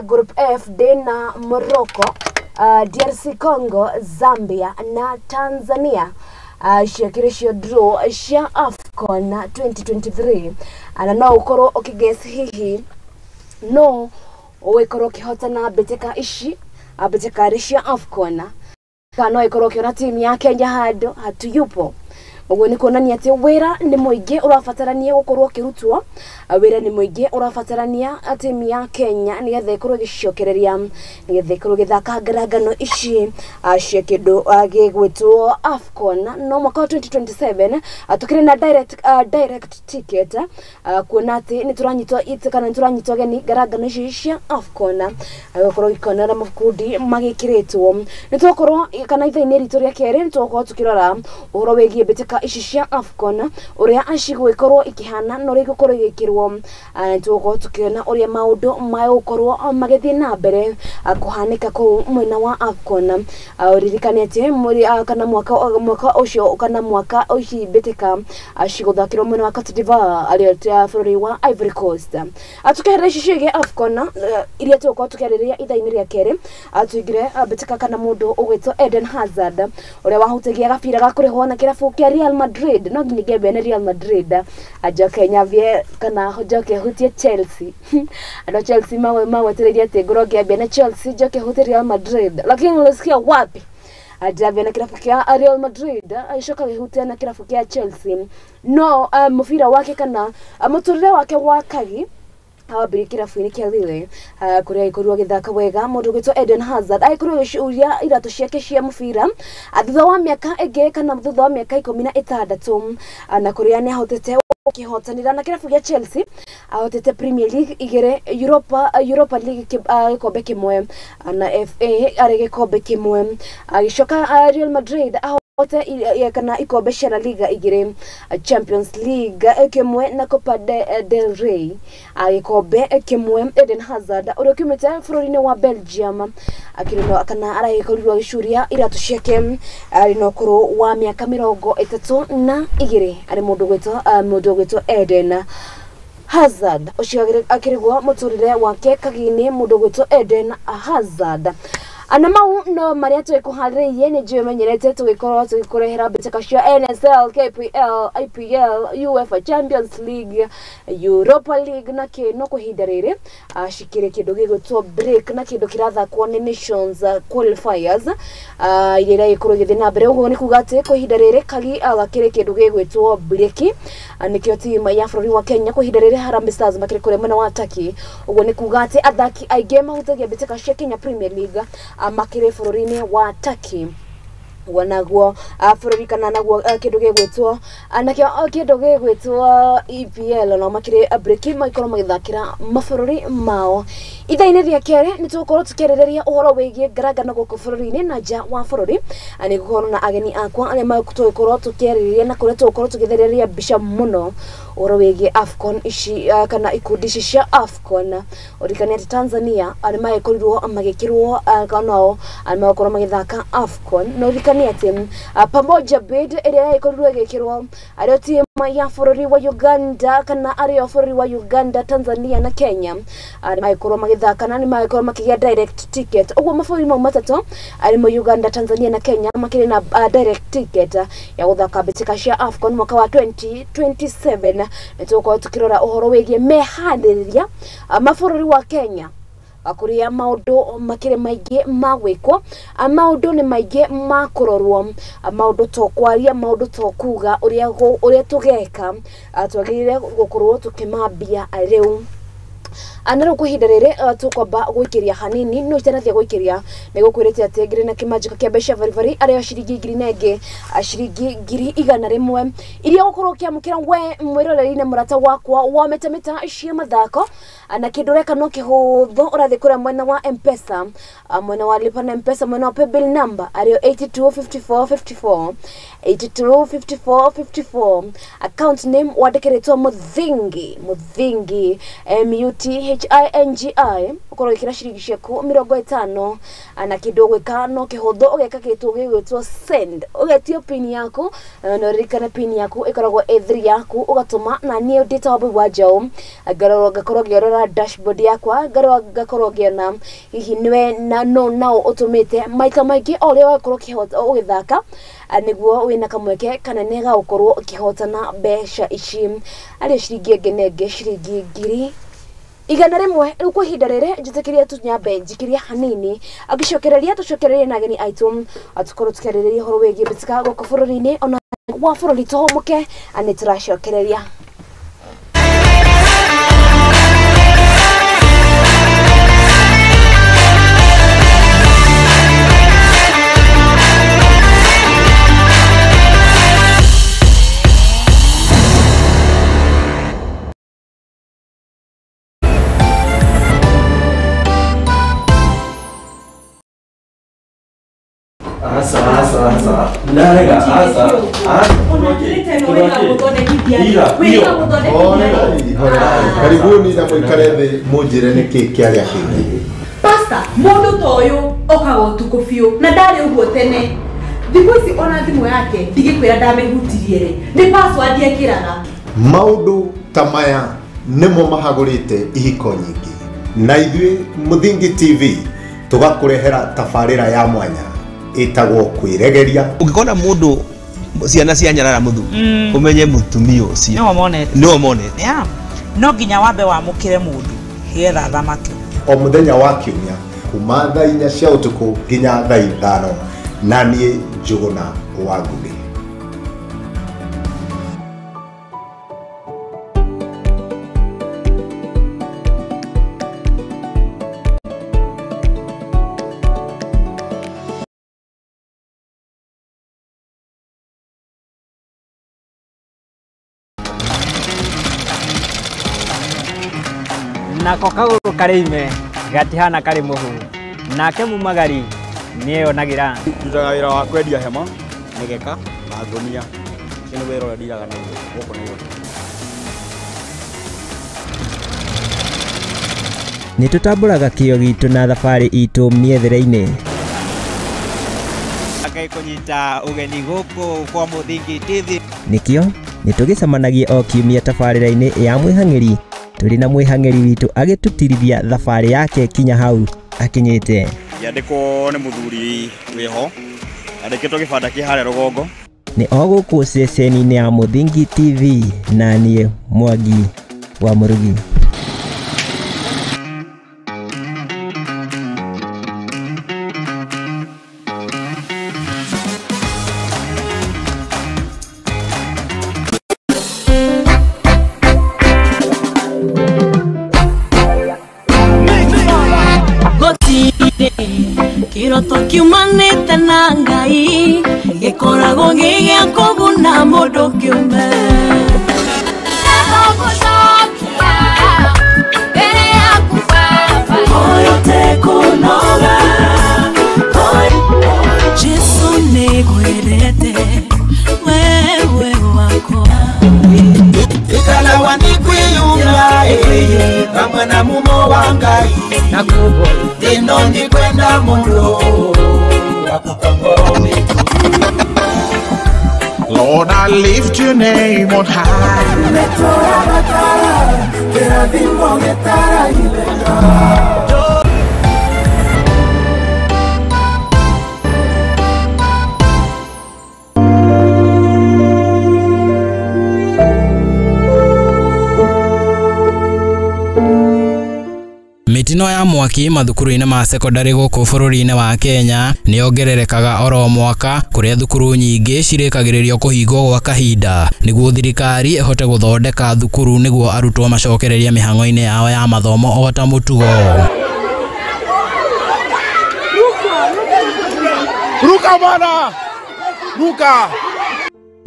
Group F ndĩna Morocco, DRC Congo, Zambia na Tanzania. Icio kĩrĩ cio draw cia AFCON 2023. Na no ũkorwo ũkĩguess hihi no ũgĩkorwo ũkĩhotana mbĩtĩka ici, mbĩtĩka irĩ cia AFCON, kana no ĩkorwo ũkĩona timu ya Kenya handũ hatuyupo. Ũguo nĩ kuonania atĩ wĩra nĩ mũingĩ ũrabatarania gũkorwo ũkĩrutwo, wĩra nĩ mũingĩ ũrabatarania timu ya Kenya nĩgetha ĩkorwo ĩgĩcokereria, nĩgetha ĩkorwo ĩgĩthaka ngarangano ici cia kĩndũ gĩgwĩtwo AFCON. No mwaka wa 2027 tũkĩrĩ na direct ticket, kuona atĩ nĩ tũranyitwo kana nĩ tũranyitwo ageni ngarangano ici cia AFCON, gũkorwo gĩkona na makundi magĩkĩrĩtwo. Nĩ tũgũkorwo kana ithaa-inĩ ritũ rĩa kerĩ nĩ tũgũkorwo tũkĩrora ũhoro wĩgiĩ mbĩtĩka ici cia AFCON, ũrĩa cigũgĩkorwo ikĩhana na ũrĩa igũkorwo igĩkĩrwo. Nĩ tũgũkorwo tũkĩona ũrĩa maũndũ magũkorwo magĩthiĩ na mbere kũhanĩka kũu mwena wa AFCON. Ũririkane atĩ kana mwaka ũcio kana mwaka ũci mbĩtĩka cigũthakĩrwo mwena wa Cote d'Ivoire arĩa bũrũri wa Ivory Coast. Tũkĩarĩrĩria ici ciĩgiĩ AFCON iria tũgũkorwo tũkĩarĩrĩria ithaa-inĩ rĩa kerĩ, tũingĩre mbĩtĩka kana mũndũ ũgwĩtwo Eden Hazard ũrĩa wahutagia gabira ga kũrĩhwo na kĩrabu kĩa Real Madrid. No nginya ngĩambia na Real Madrid njoke nyambie kana njoke hutie Chelsea. Andũ a Chelsea magwetereirie atĩ ngorwo ngĩambia na Chelsea njoke hutie Real Madrid, lakini ulisikia wapi? Ndĩrambia na kĩrabu kĩa Real Madrid agĩcoka agĩhutia na kĩrabu kĩa Chelsea. No mũbira wake kana mũtũrĩre wake wa kagi awambĩrĩirie kĩrabu-inĩ kĩa Lille, kũrĩa agĩkorirwo agĩthaka wega. Mũndũ ũgwĩtwo Eden Hazard agĩkorirwo agĩcuria iratũ ciake cia mũbira thutha wa mĩaka ĩngĩ kana thutha wa mĩaka 16, na kũrĩa nĩ ahotete ũkĩhotanĩra na kĩrabu gĩa Chelsea, ahotete Premier League igĩrĩ, Europa League gĩkombe kĩmwe na FA arĩ gĩkombe kĩmwe. Agĩcoka Real Madrid ahote kana ikombe cia La Liga igĩrĩ, Champions League kĩmwe na Copa del Rey gĩkombe kĩmwe. Eden Hazard ũrĩa ũkiumĩte bũrũri-inĩ wa Belgium akĩrĩ kana aragĩkorirwo agĩcuria iratũ ciake arĩ na ũkũrũ wa mĩaka 32 arĩ mũndũ ũgwĩtwo Eden Hazard. Ũcio akĩrĩgwo mũtũrĩre wake kagi-inĩ mũndũ ũgwĩtwo Eden Hazard. Ana mau no maria twikuharĩirie nĩ njũĩ menyerete tũgĩkorwo tũgĩkũrehera mbĩtĩka cia NSL, KPL, IPL, UEFA Champions League, Europa League na kĩ no kwa ihinda rĩrĩ cikĩrĩ kĩndũ gĩgwĩtwo break na kĩndũ kĩrathakwo nĩ Nations qualifiers iria iragĩkorwo igĩthiĩ na mbere. Ũguo nĩ kuga atĩ kwa ihinda rĩrĩ kagi gakĩrĩ kĩndũ gĩgwĩtwo break, nĩkĩo timu ya bũrũri wa Kenya kwa ihinda rĩrĩ Harambee Stars makĩrĩ kũrĩa mwena wa Turkey. Ũguo nĩ kuga atĩ athaki aingĩ mahutagia mbĩtĩka cia Kenya Premier League makĩrĩ bũrũri-inĩ wa Turkey. Wanaguo bũrũri kana naguo kĩndũ gĩgwĩtwo nakĩo kĩndũ gĩgwĩtwo EPL no makĩrĩ break magĩkorwo magĩthakĩra mabũrũri mao. Ithaa-inĩ rĩa kerĩ nĩ tũgũkorwo tũkĩarĩrĩria ũhoro wĩgiĩ ngarangano gũkũ bũrũri-inĩ na nja wa bũrũri. Nĩ gũkorwo na ageni akwa arĩa tũgũkorwo tũkĩarĩrĩria na kũrĩa tũgũkorwo tũgĩthereria mbica mũno ũhoro wĩgiĩ AFCON ici kana ikundi ici cia AFCON. Ũririkane atĩ Tanzania nĩ magĩkorirwo magĩkĩrwo kana o nĩ magũkorwo magĩthaka AFCON. Na ũririkane atĩ Pamoja Bid ĩrĩa yagĩkorirwo ĩgĩkĩrwo arĩo timu ya bũrũri wa Uganda kana arĩo bũrũri wa Uganda, Tanzania na Kenya nĩ magĩkorwo magĩthaka na nĩ magĩkorwo makĩgĩa direct ticket. Ũguo mabũrũri mau matatũ arĩmo Uganda, Tanzania na Kenya makĩrĩ na direct ticket ya gũthaka mbĩtĩka cia AFCON mwaka wa 2027. Nĩ tũgũkorwo tũkĩrora ũhoro wĩgiĩ meharĩrĩria mabũrũri wa Kenya kuria maundu makire maingi ma gwikwo, maundu ni maingi ma kurorwo, maundu to kwaria, maundu to kuga uria tugeka twagirire gukorwo tukimambia riu. Na rĩu kwa ihinda rĩrĩ tũkwamba gũikĩria hanini no itanathia gũikĩria nĩ gũkwĩrĩte atĩ ngĩrĩ na kĩmanjĩka kĩa mbeca baribari arĩo ciringi ngiri na ĩngĩ ciringi 100,000 iria ũgũkorwo ũkĩamũkĩra we mwĩroreri na mũrata wakwa wa mĩtamĩta cia mathako. Na kĩndũ ũreka no kĩhũthũ, ũrathiĩ kũrĩa mwena wa M-Pesa, mwena wa lipa na M-Pesa, mwena wa paybill number arĩo 825454 825454, account name wandĩkĩrĩtwo Muthingi, Muthingi MUTHINGI, ukorwo wikira ciringi ciaku 50 na kindu gwika no kihuthu ugeka kindu gigwitwo send, ugetio pin yaku na uririkane pin yaku ikoragwo A3 yaku ugatuma na nie ndita wa wa Njaũ ngakorwo ngĩrora dashboard yakwa ngakorwo ngĩona hihi niwe na no nao utumite maita maingĩ o ũrĩa wakorwo ũgĩthaka nĩguo wĩna kamweke kanene ga gũkorwo ũkĩhotana mbeca ici arĩ ciringi ĩngĩ na ĩngĩ ciringi 100,000. Rĩu kwa ihinda rĩrĩ njĩtĩkĩrie tũnyambe njikirie hanini angĩcokereria tũcokererie na ageni aitũ tũkorwo tũkĩarĩrĩria ũhoro wĩgiĩ mbĩtĩka gũkũ bũrũri-inĩ ona wa bũrũri tũhũmũke nĩ tũracokereria.
Karibuni na mwikare thĩ mũnjĩre nĩkĩ kĩarĩa kĩngĩ.
Pastor, mũndũ ta ũyũ okaga ũtukũ biũ na ndarĩ ũguo tene. Thikũ ici ona thimũ yake ndigĩkwĩra ndamĩhutirie rĩ, nĩ password ekĩraga.
Maũndũ ta maya nĩmo mahagũrĩte ihiko nyingĩ, na ithuĩ Muthingi TV tũgakũrehera tabarĩra ya mwanya ĩtagwo kwĩregeria.
Ũngĩkona mũndũ ciana cia nyarara mũthuri ũmenye mũtumia ũcio nĩwe monete.
No nginya wambe wamũkĩre mũndũ getha thamaki.
O mũthenya wa kiumia kuma thaa 4 cia ũtukũ nginya thaa 5 na niĩ Njũgũna wa Ngũgĩ.
Nako kagũrũ karĩ ime gatihana karĩ mũhu nake mumagari nĩeyonagĩra.
Ndutaga wĩra wa kwendia hema, mĩgeka na ngũnia. Ũcio nĩ wĩra ũrĩa ndiraga naguo gũkũ Nairobi.
Nĩ tũtambũraga kĩo gitũ na thabarĩ itũ mĩethere-inĩ.
Ngai kũnyita ũgeni gũkũ kwa Muthingi TV.
Nĩkĩo nĩ tũgĩcemanagia o kiumia tabarĩra-inĩ ya mwĩhang'ĩri tũrĩ na mwĩhang'ĩri witũ agĩtũtirithia thabarĩ yake kinya hau akinyĩte.
Ngĩandĩkwo nĩ mũthuri wĩho, andĩkĩtwo gĩbanda kĩ harĩa rũgongo.
Nĩ o gũkũ ceceni-inĩ ya Mũthingi TV na niĩ Mwangi wa Mũrugi.
Kiroto kiumanĩte na Ngai gĩkoragwo gĩ gĩa kũguna mũndũ kĩũmbe. Jesu nĩngwendete wewe wakwa.
Ikalawa nikwiyumba pamwe na mumo wa Ngai ino ndikwenda muno
Lord, I lift your name on high.
Mĩtino ya mwaki mathukuru-inĩ ma sekondarĩ gũkũ bũrũri-inĩ wa Kenya nĩ yongererekaga oro mwaka, kũrĩa thukuru nyingĩ cirĩkagĩrĩrio kũhingwo gwa kahinda nĩguo thirikari ĩhote gũthondeka thukuru nĩguo arutwo macokererie mĩhang'o-inĩ yao ya mathomo o ta mũtugo.
Ruka bana! Ruka!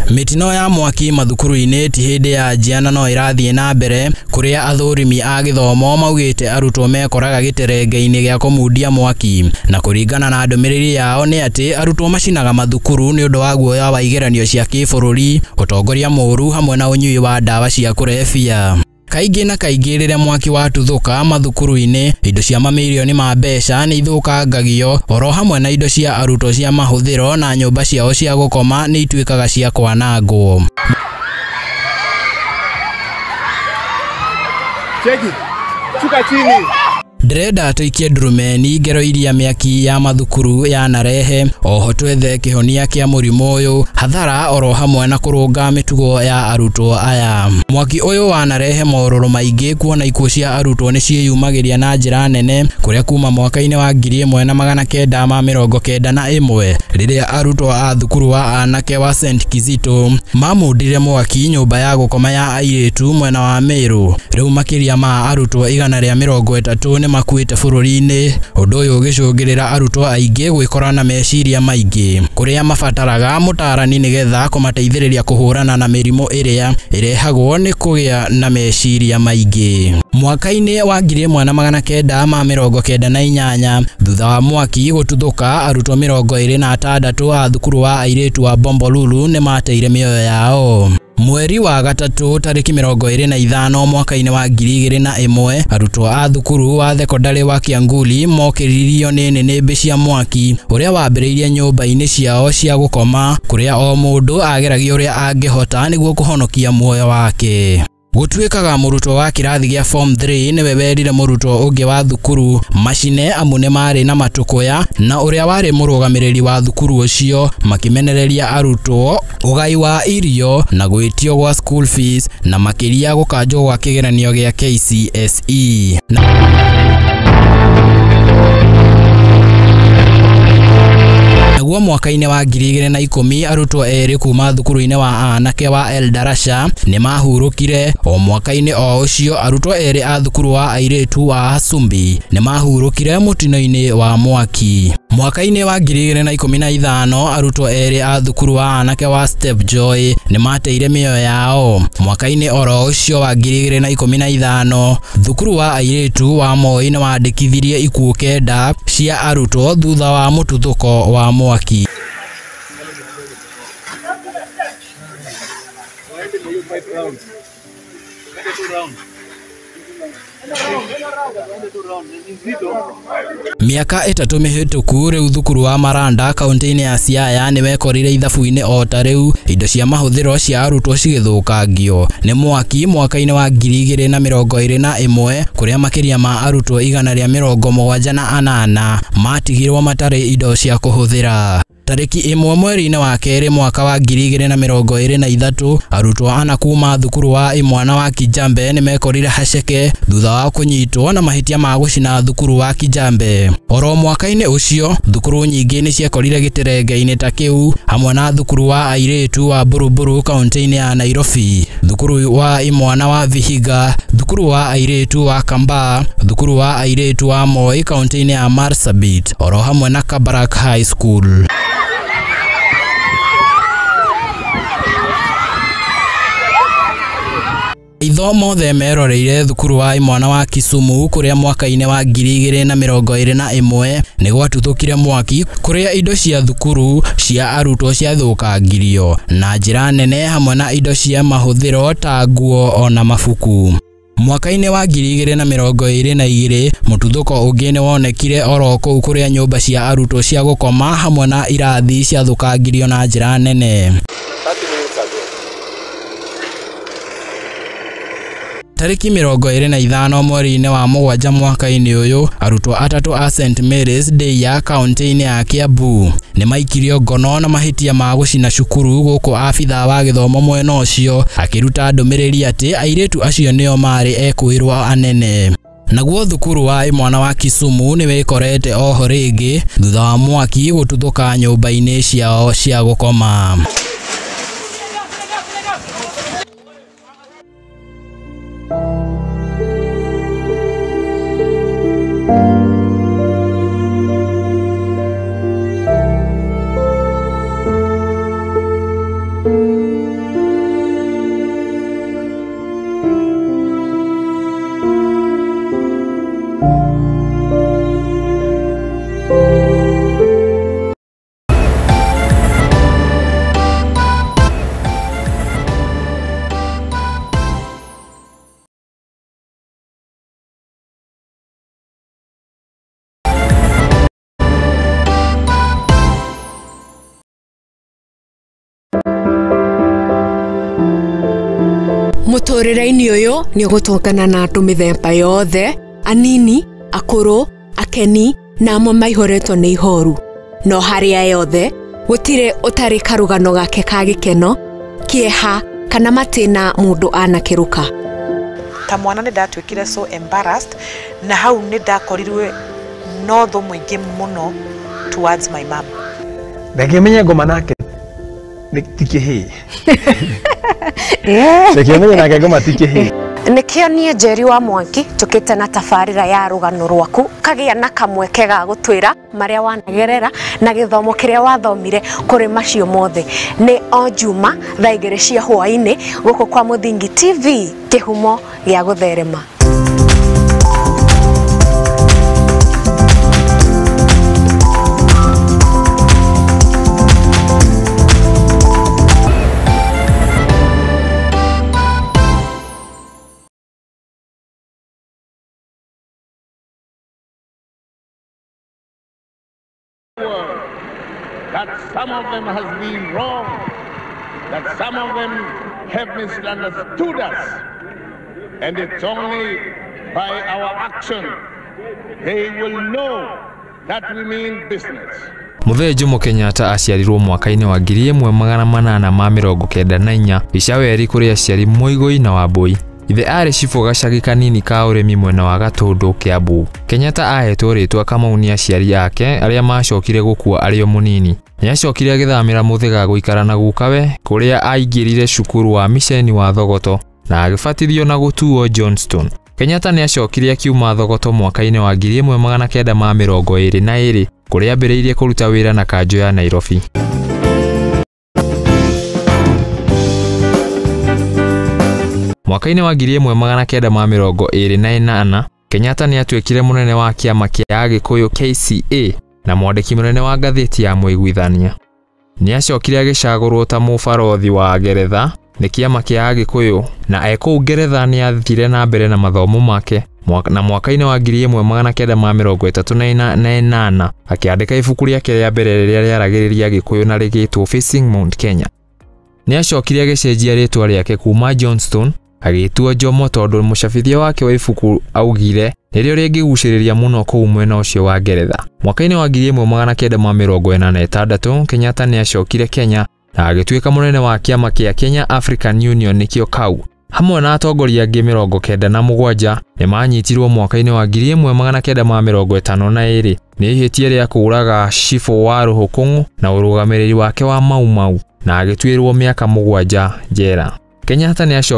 Mĩtino ya mwaki mathukuru-inĩ ti hĩndĩ ya njiana no ĩrathiĩ na mbere, kũrĩa athũrimi a gĩthomo maugĩte arutwo mekoraga gĩterenge-inĩ gĩa kũmundia mwaki, na kũringana na ndũmĩrĩri yao nĩ atĩ arutwo macinaga mathukuru nĩ ũndũ wa guoya wa igeranio cia kĩbũrũri, ũtongoria mũũru hamwe na ũnyui wa ndawa cia kũrebia. Kaingĩ na kaingĩ rĩrĩa mwaki watuthũka mathukuru-inĩ, indo cia mamirioni ma mbeca nĩ ithũkangagio oro hamwe na indo cia arutwo cia mahũthĩro na nyũmba ciao cia gũkoma nĩ ituĩkaga cia kwanangwo.
Cheki, shuka chini.
Ndĩrenda tũikie ndurumeni ngero iria mĩaki ya mathukuru yanarehe, oho twethe kĩhonia kĩa mũrimũ ũyũ, hathara oro hamwe na kũrũnga mĩtugo ya arutwo aya. Mwaki ũyũ wanarehe morũrũ maingĩ kuona ikuũ cia arutwo nĩ ciĩyumagĩria na njĩra nene, kũrĩa kuma mwaka-inĩ wa 1991 rĩrĩa arutwo a thukuru wa anake wa St Kizito mamundire mwaki nyũmba ya gũkoma ya airĩtu mwena wa Meru. Rĩu makĩria ma arutwo 130 nĩ makuĩte bũrũri-inĩ, ũndũ ũyũ ũgĩcũngĩrĩra arutwo aingĩ gwĩkora na meciria maingĩ kũrĩa mabataraga mũtaarani nĩgetha kũmateithĩrĩria kũhũrana na mĩrimũ ĩrĩa ĩrehagwo nĩ kũgĩa na meciria maingĩ. Mwaka-inĩ wa 1998 thutha wa mwaki gũtuthũka, arutwo 26 a thukuru wa airĩtu wa Bombolulu nĩ mateire mĩoyo yao. Mweri wa gatatũ tarĩki 25 mwaka-inĩ wa 2001 arutwo a thukuru wa thekondarĩ wa Kianguli mokĩririo nĩ nĩnĩmbĩ cia mwaki ũrĩa wambĩrĩirie nyũmba-inĩ ciao cia gũkoma, kũrĩa o mũndũ ageragia ũrĩa angĩhota nĩguo kũhonokia muoyo wake. Gũtuĩkaga mũrutwo wa kĩrathi gĩa form 3 nĩwe werire mũrutwo ũngĩ wa thukuru macine amu nĩ marĩ na matũkũya, na ũrĩa warĩ mũrũgamĩrĩri wa thukuru ũcio makĩmenereria arutwo ũgai wa irio na gwĩtio gwa school fees na makĩria gũkanjwo gwa kĩgeranio gĩa KCSE. Naguo mwaka-inĩ wa 2010 arutwo erĩ kuma thukuru-inĩ wa anake wa Eldarasha nĩ mahurũkire. O mwaka-inĩ o ũcio arutwo erĩ a thukuru wa airĩtu wa Hasumbi nĩ mahurũkire mũtino-inĩ wa mwaki. Mwaka-inĩ wa 2015 arutwo erĩ a thukuru wa anake wa Step Joy nĩ mateire mĩoyo yao. Mwaka-inĩ oro ũcio wa 2015 thukuru wa airĩtu wa Moi nĩ wandĩkithirie ikuũ 9 cia arutwo thutha wa mũtuthũko wa mwaki. Mĩaka 3 mĩhĩtũku rĩu thukuru wa Maranda kaunti-inĩ ya Siaya nĩwekorire ithabu-inĩ o ta rĩu indo cia mahũthĩro cia arutwo cigĩthũkangio nĩ mwaki mwaka-inĩ wa 2021 kũrĩa makĩria ma arutwo 178 matigirwo matarĩ indo cia kũhũthĩra. Tarĩki 1 mweri-inĩ wa kerĩ mwaka wa 2023 arutwo ana kuma thukuru wa imwana wa Kijambe nĩmekorire haceke thutha wa kũnyitwo na mahĩtia ma gũcina thukuru wa Kijambe. Oro mwaka-inĩ ũcio thukuru nyingĩ nĩciekorire gĩterenge-inĩ ta kĩu hamwe na thukuru wa airĩtu wa Buruburu kaunti-inĩ ya Nairobi, thukuru wa imwana wa Vihiga, thukuru wa airĩtu wa Kamba, thukuru wa airĩtu wa Moi kaunti-inĩ ya Marsabit oro hamwe na Kabarak High School. Itho mothe meroreire thukuru wa imwana wa Kisumu kuria mwaka-inĩ wa 2021 nĩ gwatuthũkire mwaki kuria indo cia thukuru cia arutwo ciathũkangirio na njĩra nene hamwe na indo cia mahũthĩro ta nguo ona mabuku. Mwaka-inĩ wa 2022 mũtuthũko ũngĩ nĩ wonekire oro kũu kũrĩa nyũmba cia arutwo cia gũkoma hamwe na irathi ciathũkangirio na njĩra nene. Tarĩki 25 mweri-inĩ wa mũgwanja mwaka-inĩ ũyũ arutwo 3 a St Mary's Day ya kaunti-inĩ ya Kiambu nĩmaikirio ngono na mahĩtia ma gũcina cukuru gũkũ abithaa wa gĩthomo mwena ũcio akĩruta ndũmĩrĩri atĩ airĩtu acio nĩo marĩ ekũĩrwo anene. Naguo thukuru wa imwana wa Kisumu nĩwĩkorete oho rĩngĩ thutha wa mwaki gũtuthũka nyũmba-inĩ ciao cia gũkoma.
Mũtũrĩre-inĩ ũyũ nĩ ũgũtũngana na andũ mĩthemba yothe, anini, akũrũ, akeni na amwe maihũrĩtwo nĩ ihoru. No harĩa yothe gũtirĩ ũtarĩ karũgano gake ka gĩkeno, kĩeha kana matĩna mũndũ anakĩrũka.
Ta mwana nĩ ndatuĩkire so embarrassed na hau nĩ ndakorirwe no thũ mũingĩ mũno towards my mom.
Ndangĩmenya ngoma nake ti kĩhĩĩ. Ndangĩmenya nake ngoma ti kĩhĩĩ.
Nĩkĩo niĩ Njeri wa Mwangi tũkĩte na tabarĩra ya rũgano rwaku kagĩa na kamweke ga gũtwĩra marĩa wanagerera na gĩthomo kĩrĩa wathomire kũrĩ macio mothe. Nĩ o Juma thaa 2 cia hwaĩ-inĩ gũkũ kwa Mũthingi TV, kĩhumo gĩa gũtherema.
That some of them has been wrong, that some of them have misunderstood us, and it's only by our action they will know that we mean business.
Muthee Jomo Kenyatta aciarirwo mwaka-inĩ wa 1894 Icaweri kũrĩ aciari Mũigoi na Wambui. Ithe aarĩ cibũ gacagi kanini ka ũrĩmi mwena wa Gatũndũ, Kiambu. Kenyatta ahetwo rĩtwa Kamau nĩ aciari ake arĩa macokire gũkua arĩ o mũnini. Nĩacokire agĩthamĩra Mũthĩga gũikara na gukawe kũrĩa aingĩrire cukuru wa miceni wa Thogoto na agĩbatithio na gũtuo Johnston. Kenyatta nĩacokire akiuma Thogoto mwaka-inĩ wa 1922 kũrĩa ambĩrĩirie kũruta wĩra na kanjũ ya Nairobi. Mwaka-inĩ wa 1928 Kenyatta nĩatuĩkire mũnene wa kĩama kĩa Agĩkũyũ KCA na mwandĩki mũnene wa ngathĩti ya Mũiguithania. Nĩacokire agĩcagũrwo ta mũbarothi wa Ngeretha nĩ kĩama kĩa Agĩkũyũ na e kũu Ngeretha nĩathire na mbere na mathomo make na mwaka-inĩ wa 1938 akĩandĩka ibuku rĩake rĩa mbere rĩrĩa rĩaragĩrĩria Gĩkũyũ na rĩgĩtwo Facing Mount Kenya. Nĩacokire agĩcenjia rĩtwa rĩake kuma Johnston agĩĩtwo Jomo tondũ mũcabithia wake wa ibuku augire nĩrĩo rĩngĩgucĩrĩria mũno kũu mwena ũcio wa Ngeretha. Mwaka-inĩ wa 1986 Kenyatta nĩacokire Kenya na agĩtuĩka mũnene wa kĩama kĩa Kenya African Union nĩkĩo KAU. Hamwe na atongoria angĩ 97 nĩmanyitirwo mwaka-inĩ wa 1952 nĩ ihĩtia rĩa kũũraga cibũ wa Rũhũkũng'ũ na ũrũgamĩrĩri wake wa Mau Mau na agĩtuĩrwo mĩaka 7 njera. Kenyatta nĩ